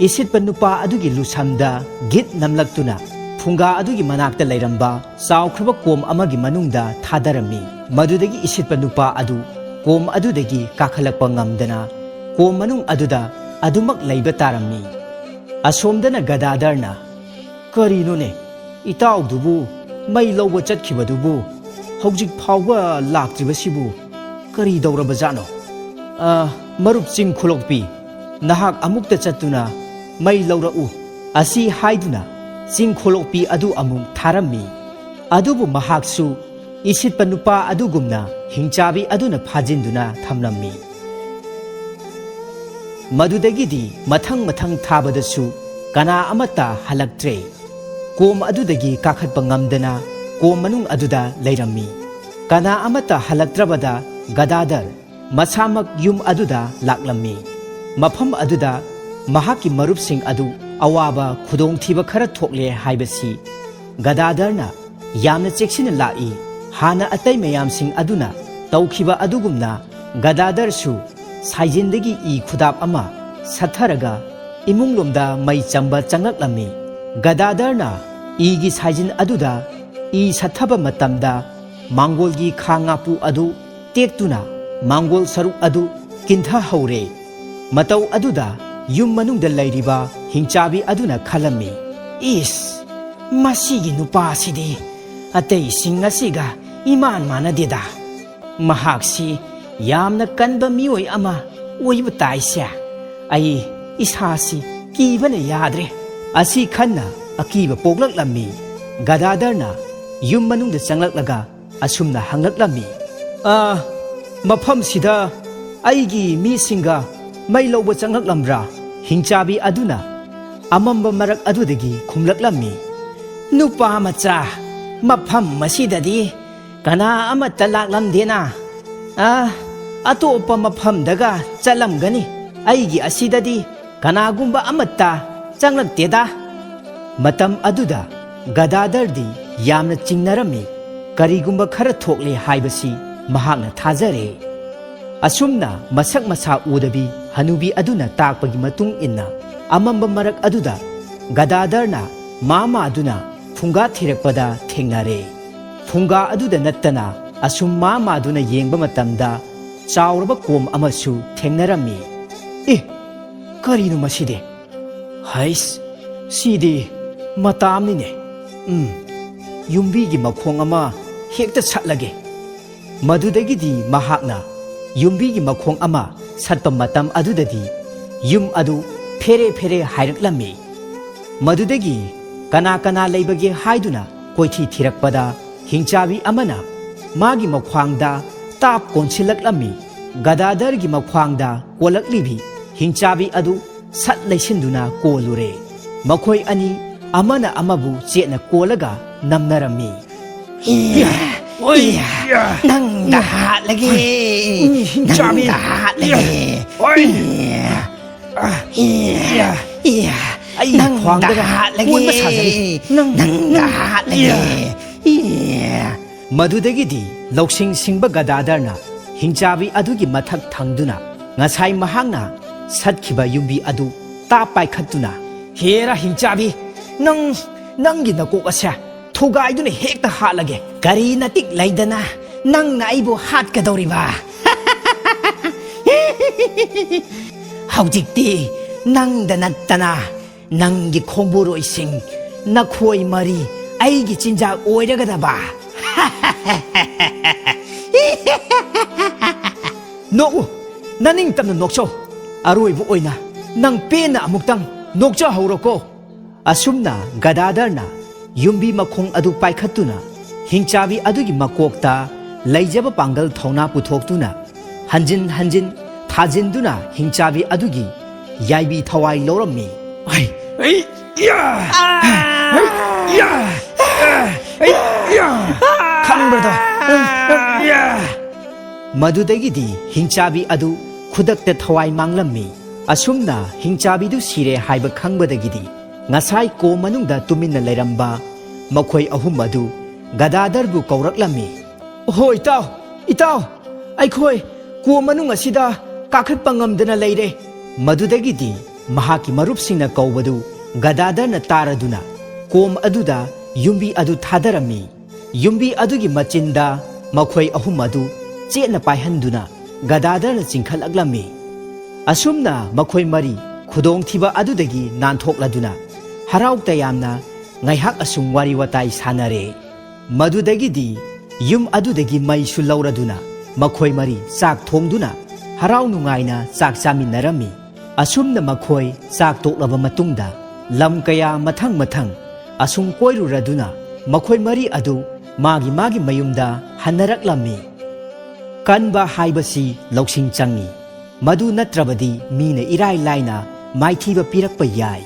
ꯏꯁꯤꯠꯄ ꯅꯨꯄꯥ ꯑꯗꯨꯒꯤ ꯂꯨꯁꯝꯗ ꯒꯤꯠ ꯅꯝꯂꯛꯇꯨꯅ ꯐꯨꯡꯒꯥ ꯑꯗꯨꯒꯤ ꯃꯅꯥꯛꯇ ꯂꯩꯔꯝꯕ ꯆꯥꯎꯈ꯭ꯔꯕ ꯀꯣꯝ ꯑꯃꯒꯤ ꯃꯅꯨꯡꯗ ꯊꯥꯗꯔꯝꯃꯤ꯫ ꯃꯗꯨꯗꯒꯤ ꯏꯁꯤꯠꯄ ꯅꯨꯄꯥ ꯑꯗꯨ ꯀꯣꯝ ꯑꯗꯨꯗꯒꯤ ꯀꯥꯈꯠꯂꯛꯄ ꯉꯝꯗꯅ ꯀꯣꯝ ꯃꯅꯨꯡ ꯑꯗꯨꯗ ꯑꯗꯨꯃꯛ ꯂꯩꯕ ꯇꯥꯔꯝꯃꯤ꯫ ꯑꯁꯣꯝꯗꯅ ꯒꯗꯥꯗꯔꯅ, "ꯀꯔꯤꯅꯣꯅꯦ, ꯏꯇꯥꯎꯗꯨꯕꯨ ꯃꯩ ꯂꯧꯕ ꯆꯠꯈꯤꯕꯗꯨꯕꯨ ꯍꯧꯖꯤꯛ ꯐꯥꯎꯕ ꯂꯥꯛꯇ꯭ꯔꯤꯕꯁꯤꯕꯨ ꯀꯔꯤ ꯇꯧꯔꯕꯖꯥꯠꯅꯣ? ꯑ, ꯃꯔꯨꯞ ꯆꯤꯡ ꯈꯨꯂꯣꯛꯄꯤ, ꯅꯍꯥꯛ ꯑꯃꯨꯛꯇ ꯆꯠꯇꯨꯅ ꯃꯩ ꯂꯧꯔꯛꯎ" ꯑꯁꯤ ꯍꯥꯏꯗꯨꯅ ꯆꯤꯡ ꯈꯨꯂꯣꯛꯄꯤ ꯑꯗꯨ ꯑꯃꯨꯛ ꯊꯥꯔꯝꯃꯤ꯫ ꯑꯗꯨꯕꯨ ꯃꯍꯥꯛꯁꯨ ꯏꯁꯤꯠꯄ ꯅꯨꯄꯥ ꯑꯗꯨꯒꯨꯝꯅ ꯍꯤꯡꯆꯥꯕꯤ ꯑꯗꯨꯅ ꯐꯥꯖꯤꯟꯗꯨꯅ ꯊꯝꯂꯝꯃꯤ꯫ ꯃꯗꯨꯗꯒꯤꯗꯤ ꯃꯊꯪ ꯃꯊꯪ ꯊꯥꯕꯗꯁꯨ ꯀꯅꯥ ꯑꯃꯠꯇ ꯍꯜꯂꯛꯇ꯭ꯔꯦ꯫ ꯀꯣꯝ ꯑꯗꯨꯗꯒꯤ ꯀꯥꯈꯠꯄ ꯉꯝꯗꯅ ꯀꯣꯝ ꯃꯅꯨꯡ ꯑꯗꯨꯗ ꯂꯩꯔꯝꯃꯤ꯫ ꯀꯅꯥ ꯑꯃꯠꯇ ꯍꯜꯂꯛꯇ꯭ꯔꯕꯗ ꯒꯗꯥꯗꯔ ꯃꯁꯥꯃꯛ ꯌꯨꯝ ꯑꯗꯨꯗ ꯂꯥꯛꯂꯝꯃꯤ꯫ ꯃꯐꯝ ꯑꯗꯨꯗ ꯃꯍꯥꯛꯀꯤ ꯃꯔꯨꯞꯁꯤꯡ ꯑꯗꯨ ꯑꯋꯥꯕ ꯈꯨꯗꯣꯡꯊꯤꯕ ꯈꯔ ꯊꯣꯛꯂꯦ ꯍꯥꯏꯕꯁꯤ ꯒꯗꯥꯗꯔꯅ ꯌꯥꯝꯅ ꯆꯦꯛꯁꯤꯟꯅ ꯂꯥꯛꯏ꯫ ꯍꯥꯟꯅ ꯑꯇꯩ ꯃꯌꯥꯝꯁꯤꯡ ꯑꯗꯨꯅ ꯇꯧꯈꯤꯕ ꯑꯗꯨꯒꯨꯝꯅ ꯒꯗꯥꯗꯔꯁꯨ ꯁꯥꯏꯖꯤꯟꯗꯒꯤ ꯏ ꯈꯨꯗꯥꯞ ꯑꯃ ꯁꯠꯊꯔꯒ ꯏꯃꯨꯡꯂꯣꯝꯗ ꯃꯩ ꯆꯝꯕ ꯆꯪꯂꯛꯂꯝꯃꯤ꯫ ꯒꯗꯥꯗꯔꯅ ꯏꯒꯤ ꯁꯥꯏꯖꯤꯟ ꯑꯗꯨꯗ ꯏ ꯁꯠꯊꯕ ꯃꯇꯝꯗ ꯃꯥꯡꯒꯣꯜꯒꯤ ꯈꯥ ꯉꯥꯄꯨ ꯑꯗꯨ ꯇꯦꯛꯇꯨꯅ ꯃꯥꯡꯒꯣꯜ ꯁꯔꯨꯛ ꯑꯗꯨ ꯀꯤꯟꯊꯍꯧꯔꯦ꯫ ꯃꯇꯧ ꯑꯗꯨꯗ ꯌꯨꯝ ꯃꯅꯨꯡꯗ ꯂꯩꯔꯤꯕ ꯍꯤꯡꯆꯥꯕꯤ ꯑꯗꯨꯅ ꯈꯜꯂꯝꯃꯤ, "ꯏꯁ, ꯃꯁꯤꯒꯤ ꯅꯨꯄꯥꯁꯤꯗꯤ ꯑꯇꯩꯁꯤꯡ ꯑꯁꯤꯒ ꯏꯃꯥꯟ ꯃꯥꯟꯅꯗꯦꯗ꯫ ꯃꯍꯥꯛꯁꯤ ꯌꯥꯝꯅ ꯀꯟꯕ ꯃꯤꯑꯣꯏ ꯑꯃ ꯑꯣꯏꯕ ꯇꯥꯏꯁꯦ꯫ ꯑꯩ ꯏꯁꯥꯁꯤ ꯀꯤꯕꯅ ꯌꯥꯗ꯭ꯔꯦ꯫" ꯑꯁꯤ ꯈꯟꯅ ꯑꯀꯤꯕ ꯄꯣꯛꯂꯛꯂꯝꯃꯤ꯫ ꯒꯗꯥꯗꯔꯅ ꯌꯨꯝ ꯃꯅꯨꯡꯗ ꯆꯪꯂꯛꯂꯒ ꯑꯁꯨꯝꯅ ꯍꯪꯂꯛꯂꯝꯃꯤ, "ꯑ, ꯃꯐꯝꯁꯤꯗ ꯑꯩꯒꯤ ꯃꯤꯁꯤꯡꯒ ꯃꯩ ꯂꯧꯕ ꯆꯪꯂꯛꯂꯝꯕ꯭ꯔꯥ?" ꯍꯤꯡꯆꯥꯕꯤ ꯑꯗꯨꯅ ꯑꯃꯝꯕ ꯃꯔꯛ ꯑꯗꯨꯗꯒꯤ ꯈꯨꯝꯂꯛꯂꯝꯃꯤ, "ꯅꯨꯄꯥ ꯃꯆꯥ, ꯃꯐꯝ ꯑꯁꯤꯗꯗꯤ ꯀꯅꯥ ꯑꯃꯠꯇ ꯂꯥꯛꯂꯝꯗꯦꯅ꯫ ꯑ, ꯑꯇꯣꯞꯄ ꯃꯐꯝꯗꯒ ꯆꯠꯂꯝꯒꯅꯤ꯫ ꯑꯩꯒꯤ ꯑꯁꯤꯗꯗꯤ ꯀꯅꯥꯒꯨꯝꯕ ꯑꯃꯠꯇ ꯆꯪꯂꯛꯇꯦꯗ꯫" ꯃꯇꯝ ꯑꯗꯨꯗ ꯒꯗꯥꯗꯔꯗꯤ ꯌꯥꯝꯅ ꯆꯤꯡꯅꯔꯝꯃꯤ꯫ ꯀꯔꯤꯒꯨꯝꯕ ꯈꯔ ꯊꯣꯛꯂꯦ ꯍꯥꯏꯕꯁꯤ ꯃꯍꯥꯛꯅ ꯊꯥꯖꯔꯦ꯫ ꯑꯁꯨꯝꯅ ꯃꯁꯛ ꯃꯁꯥ ꯎꯗꯕꯤ ꯍꯅꯨꯕꯤ ꯑꯗꯨꯅ ꯇꯥꯛꯄꯒꯤ ꯃꯇꯨꯡ ꯏꯟꯅ ꯑꯃꯝꯕ ꯃꯔꯛ ꯑꯗꯨꯗ ꯒꯗꯥꯗꯔꯅ ꯃꯥ ꯃꯥꯗꯨꯅ ꯐꯨꯡꯒꯥ ꯊꯤꯔꯛꯄꯗ ꯊꯦꯡꯅꯔꯦ꯫ ꯐꯨꯡꯒꯥ ꯑꯗꯨꯗ ꯅꯠꯇꯅ ꯑꯁꯨꯝ ꯃꯥ ꯃꯥꯗꯨꯅ ꯌꯦꯡꯕ ꯃꯇꯝꯗ ꯆꯥꯎꯔꯕ ꯀꯣꯝ ꯑꯃꯁꯨ ꯊꯦꯡꯅꯔꯝꯃꯤ꯫ "ꯑꯦ, ꯀꯔꯤꯅꯣ ꯃꯁꯤꯗꯤ? ꯍꯩꯁ, ꯁꯤꯗꯤ ꯃꯇꯥꯝꯅꯤꯅꯦ꯫ ꯎꯝ, ꯌꯨꯝꯕꯤꯒꯤ ꯃꯈꯣꯡ ꯑꯃ ꯍꯦꯛꯇ ꯁꯠꯂꯒꯦ꯫" ꯃꯗꯨꯗꯒꯤꯗꯤ ꯃꯍꯥꯛꯅ ꯌꯨꯝꯕꯤꯒꯤ ꯃꯈꯣꯡ ꯑꯃ ꯁꯠꯄ ꯃꯇꯝ ꯑꯗꯨꯗꯗꯤ ꯌꯨꯝ ꯑꯗꯨ ꯐꯦꯔꯦ ꯐꯦꯔꯦ ꯍꯥꯏꯔꯛꯂꯝꯃꯤ꯫ ꯃꯗꯨꯗꯒꯤ ꯀꯅꯥ ꯀꯅꯥ ꯂꯩꯕꯒꯦ ꯍꯥꯏꯗꯨꯅ ꯀꯣꯏꯊꯤ ꯊꯤꯔꯛꯄꯗ ꯍꯤꯡꯆꯥꯕꯤ ꯑꯃꯅ ꯃꯥꯒꯤ ꯃꯈ꯭ꯋꯥꯡꯗ ꯇꯥꯞ ꯀꯣꯟꯁꯤꯜꯂꯛꯂꯝꯃꯤ꯫ ꯒꯗꯥꯗꯔꯒꯤ ꯃꯈ꯭ꯋꯥꯡꯗ ꯀꯣꯜꯂꯛꯂꯤꯕꯤ ꯍꯤꯡꯆꯥꯕꯤ ꯑꯗꯨ ꯁꯠ ꯂꯩꯁꯤꯟꯗꯨꯅ ꯀꯣꯜꯂꯨꯔꯦ꯫ ꯃꯈꯣꯏ ꯑꯅꯤ ꯑꯃꯅ ꯑꯃꯕꯨ ꯆꯦꯠꯅ ꯀꯣꯜꯂꯒ ꯅꯝꯅꯔꯝꯃꯤ꯫ "ꯏꯌꯥ! ꯑꯣꯏ, ꯏꯌꯥ, ꯅꯪꯗ ꯍꯥꯠꯂꯒꯦ꯫ ꯎꯝ, ꯍꯤꯡꯆꯥꯕꯤ꯫ ꯅꯪꯗ ꯍꯥꯠꯂꯒꯦ꯫ ꯏꯌꯥ, ꯑꯣꯏ꯫ ꯏꯌꯥ, ꯏꯌꯥ, ꯏꯌꯥ, ꯏꯌꯥ, ꯑꯩ ꯅꯪꯗ ꯈ꯭ꯋꯥꯡꯗꯒ ꯍꯥꯠꯂꯒꯦ꯫ ꯀꯣꯟꯕ ꯁꯥꯖꯔꯤ꯫ ꯅꯪ, ꯅꯪꯗ ꯅꯪ, ꯍꯥꯠꯂꯒꯦ꯫ ꯏꯌꯥ꯫ ꯏꯌꯥ꯫ ꯃꯗꯨꯗꯒꯤꯗꯤ ꯂꯧꯁꯤꯡ ꯁꯤꯡꯕ ꯒꯗꯥꯗꯔꯅ ꯍꯤꯡꯆꯥꯕꯤ ꯑꯗꯨꯒꯤ ꯃꯊꯛ ꯊꯪꯗꯨꯅ ꯉꯁꯥꯏ ꯃꯍꯥꯛꯅ ꯁꯠꯈꯤꯕ ꯌꯨꯝꯕꯤ ꯑꯗꯨ ꯇꯥꯞ ꯄꯥꯏꯈꯠꯇꯨꯅ, "ꯍꯦꯔꯥ ꯍꯤꯡꯆꯥꯕꯤ, ꯅꯪ, ꯅꯪꯒꯤ ꯅꯀꯣꯛ ꯑꯁꯦ ꯊꯨꯒꯥꯏꯗꯨꯅ ꯍꯦꯛꯇ ꯍꯥꯠꯂꯒꯦ꯫ ꯀꯔꯤ ꯅꯇꯤꯛ ꯂꯩꯗꯅ ꯅꯪꯅ ꯑꯩꯕꯨ ꯍꯥꯠꯀꯗꯧꯔꯤꯕ? ꯍꯧꯖꯤꯛꯇꯤ ꯅꯪꯗ ꯅꯠꯇꯅ ꯅꯪꯒꯤ ꯈꯣꯡꯕꯨꯔꯣꯏꯁꯤꯡ, ꯅꯈꯣꯏ ꯃꯔꯤ ꯑꯩꯒꯤ ꯆꯤꯟꯖꯥꯛ ꯑꯣꯏꯔꯒꯗꯕ꯫" ꯅꯣꯛꯎ, ꯅꯅꯤꯡꯇꯝꯅ ꯅꯣꯛꯆꯧ꯫ ꯑꯔꯣꯏꯕ ꯑꯣꯏꯅ ꯅꯪ ꯄꯦꯟꯅ ꯑꯃꯨꯛꯇꯪ ꯅꯣꯛꯆꯍꯧꯔꯣꯀꯣ꯫ ꯑꯁꯨꯝꯅ ꯒꯗꯥꯗꯔꯅ ꯌꯨꯝꯕꯤ ꯃꯈꯣꯡ ꯑꯗꯨ ꯄꯥꯏꯈꯠꯇꯨꯅ ꯍꯤꯡꯆꯥꯕꯤ ꯑꯗꯨꯒꯤ ꯃꯀꯣꯛꯇ ꯂꯩꯖꯕ ꯄꯥꯡꯒꯜ ꯊꯧꯅꯥ ꯄꯨꯊꯣꯛꯇꯨꯅ ꯍꯟꯖꯤꯟ ꯍꯟꯖꯤꯟ ꯊꯥꯖꯤꯟꯗꯨꯅ ꯍꯤꯡꯆꯥꯕꯤ ꯑꯗꯨꯒꯤ ꯌꯥꯏꯕꯤ ꯊꯋꯥꯏ ꯂꯧꯔꯝꯃꯤ꯫ ꯑꯩ, ꯑꯩ, ꯌꯥ! ꯑꯩ, ꯌꯥ! ꯑꯩ, ꯌꯥ! ꯈꯪꯕ꯭ꯔꯗꯣ? ꯌꯥ! ꯃꯗꯨꯗꯒꯤꯗꯤ ꯍꯤꯡꯆꯥꯕꯤ ꯑꯗꯨ ꯈꯨꯗꯛꯇ ꯊꯋꯥꯏ ꯃꯥꯡꯂꯝꯃꯤ꯫ ꯑꯁꯨꯝꯅ ꯍꯤꯡꯆꯥꯕꯤꯗꯨ ꯁꯤꯔꯦ ꯍꯥꯏꯕ ꯈꯪꯕꯗꯒꯤꯗꯤ ꯉꯁꯥꯏ ꯀꯣ ꯃꯅꯨꯡꯗ ꯇꯨꯃꯤꯟꯅ ꯂꯩꯔꯝꯕ ꯃꯈꯣꯏ ꯑꯍꯨꯝ ꯑꯗꯨ ꯒꯗꯥꯗꯔꯕꯨ ꯀꯧꯔꯛꯂꯝꯃꯤ꯫ "ꯍꯣ ꯏꯇꯥꯎ, ꯏꯇꯥꯎ, ꯑꯩꯈꯣꯏ ꯀꯣ ꯃꯅꯨꯡ ꯑꯁꯤꯗ ꯀꯥꯈꯠꯄ ꯉꯝꯗꯅ ꯂꯩꯔꯦ꯫" ꯃꯗꯨꯗꯒꯤꯗꯤ ꯃꯍꯥꯛꯀꯤ ꯃꯔꯨꯞꯁꯤꯡꯅ ꯀꯧꯕꯗꯨ ꯒꯗꯥꯗꯔꯅ ꯇꯥꯔꯗꯨꯅ ꯀꯣꯝ ꯑꯗꯨꯗ ꯌꯨꯝꯕꯤ ꯑꯗꯨ ꯊꯥꯗꯔꯝꯃꯤ꯫ ꯌꯨꯝꯕꯤ ꯑꯗꯨꯒꯤ ꯃꯆꯤꯟꯗ ꯃꯈꯣꯏ ꯑꯍꯨꯝ ꯑꯗꯨ ꯆꯦꯠꯅ ꯄꯥꯏꯍꯟꯗꯨꯅ ꯒꯗꯥꯗꯔꯅ ꯆꯤꯡꯈꯠꯂꯛꯂꯝꯃꯤ꯫ ꯑꯁꯨꯝꯅ ꯃꯈꯣꯏ ꯃꯔꯤ ꯈꯨꯗꯣꯡꯊꯤꯕ ꯑꯗꯨꯗꯒꯤ ꯅꯥꯟꯊꯣꯛꯂꯗꯨꯅ ꯍꯔꯥꯎ ꯇꯌꯥꯝꯅ ꯉꯥꯏꯍꯥꯛ ꯑꯁꯨꯝ ꯋꯥꯔꯤ ꯋꯥꯇꯥꯏ ꯁꯥꯟꯅꯔꯦ꯫ ꯃꯗꯨꯗꯒꯤꯗꯤ ꯌꯨꯝ ꯑꯗꯨꯗꯒꯤ ꯃꯩꯁꯨ ꯂꯧꯔꯗꯨꯅ ꯃꯈꯣꯏ ꯃꯔꯤ ꯆꯥꯛ ꯊꯣꯡꯗꯨꯅ ꯍꯔꯥꯎ ꯅꯨꯡꯉꯥꯏꯅ ꯆꯥꯛ ꯆꯥꯃꯤꯟꯅꯔꯝꯃꯤ꯫ ꯑꯁꯨꯝꯅ ꯃꯈꯣꯏ ꯆꯥꯛ ꯇꯣꯛꯂꯕ ꯃꯇꯨꯡꯗ ꯂꯝ ꯀꯌꯥ ꯃꯊꯪ ꯃꯊꯪ ꯑꯁꯨꯝ ꯀꯣꯏꯔꯨꯔꯗꯨꯅ ꯃꯈꯣꯏ ꯃꯔꯤ ꯑꯗꯨ ꯃꯥꯒꯤ ꯃꯥꯒꯤ ꯃꯌꯨꯝꯗ ꯍꯟꯅꯔꯛꯂꯝꯃꯤ꯫ ꯀꯟꯕ ꯍꯥꯏꯕꯁꯤ ꯂꯧꯁꯤꯡ ꯆꯪꯏ꯫ ꯃꯗꯨ ꯅꯠꯇ꯭ꯔꯕꯗꯤ ꯃꯤꯅ ꯏꯔꯥꯏ ꯂꯥꯏꯅ ꯃꯥꯏꯊꯤꯕ ꯄꯤꯔꯛꯄ ꯌꯥꯏ꯫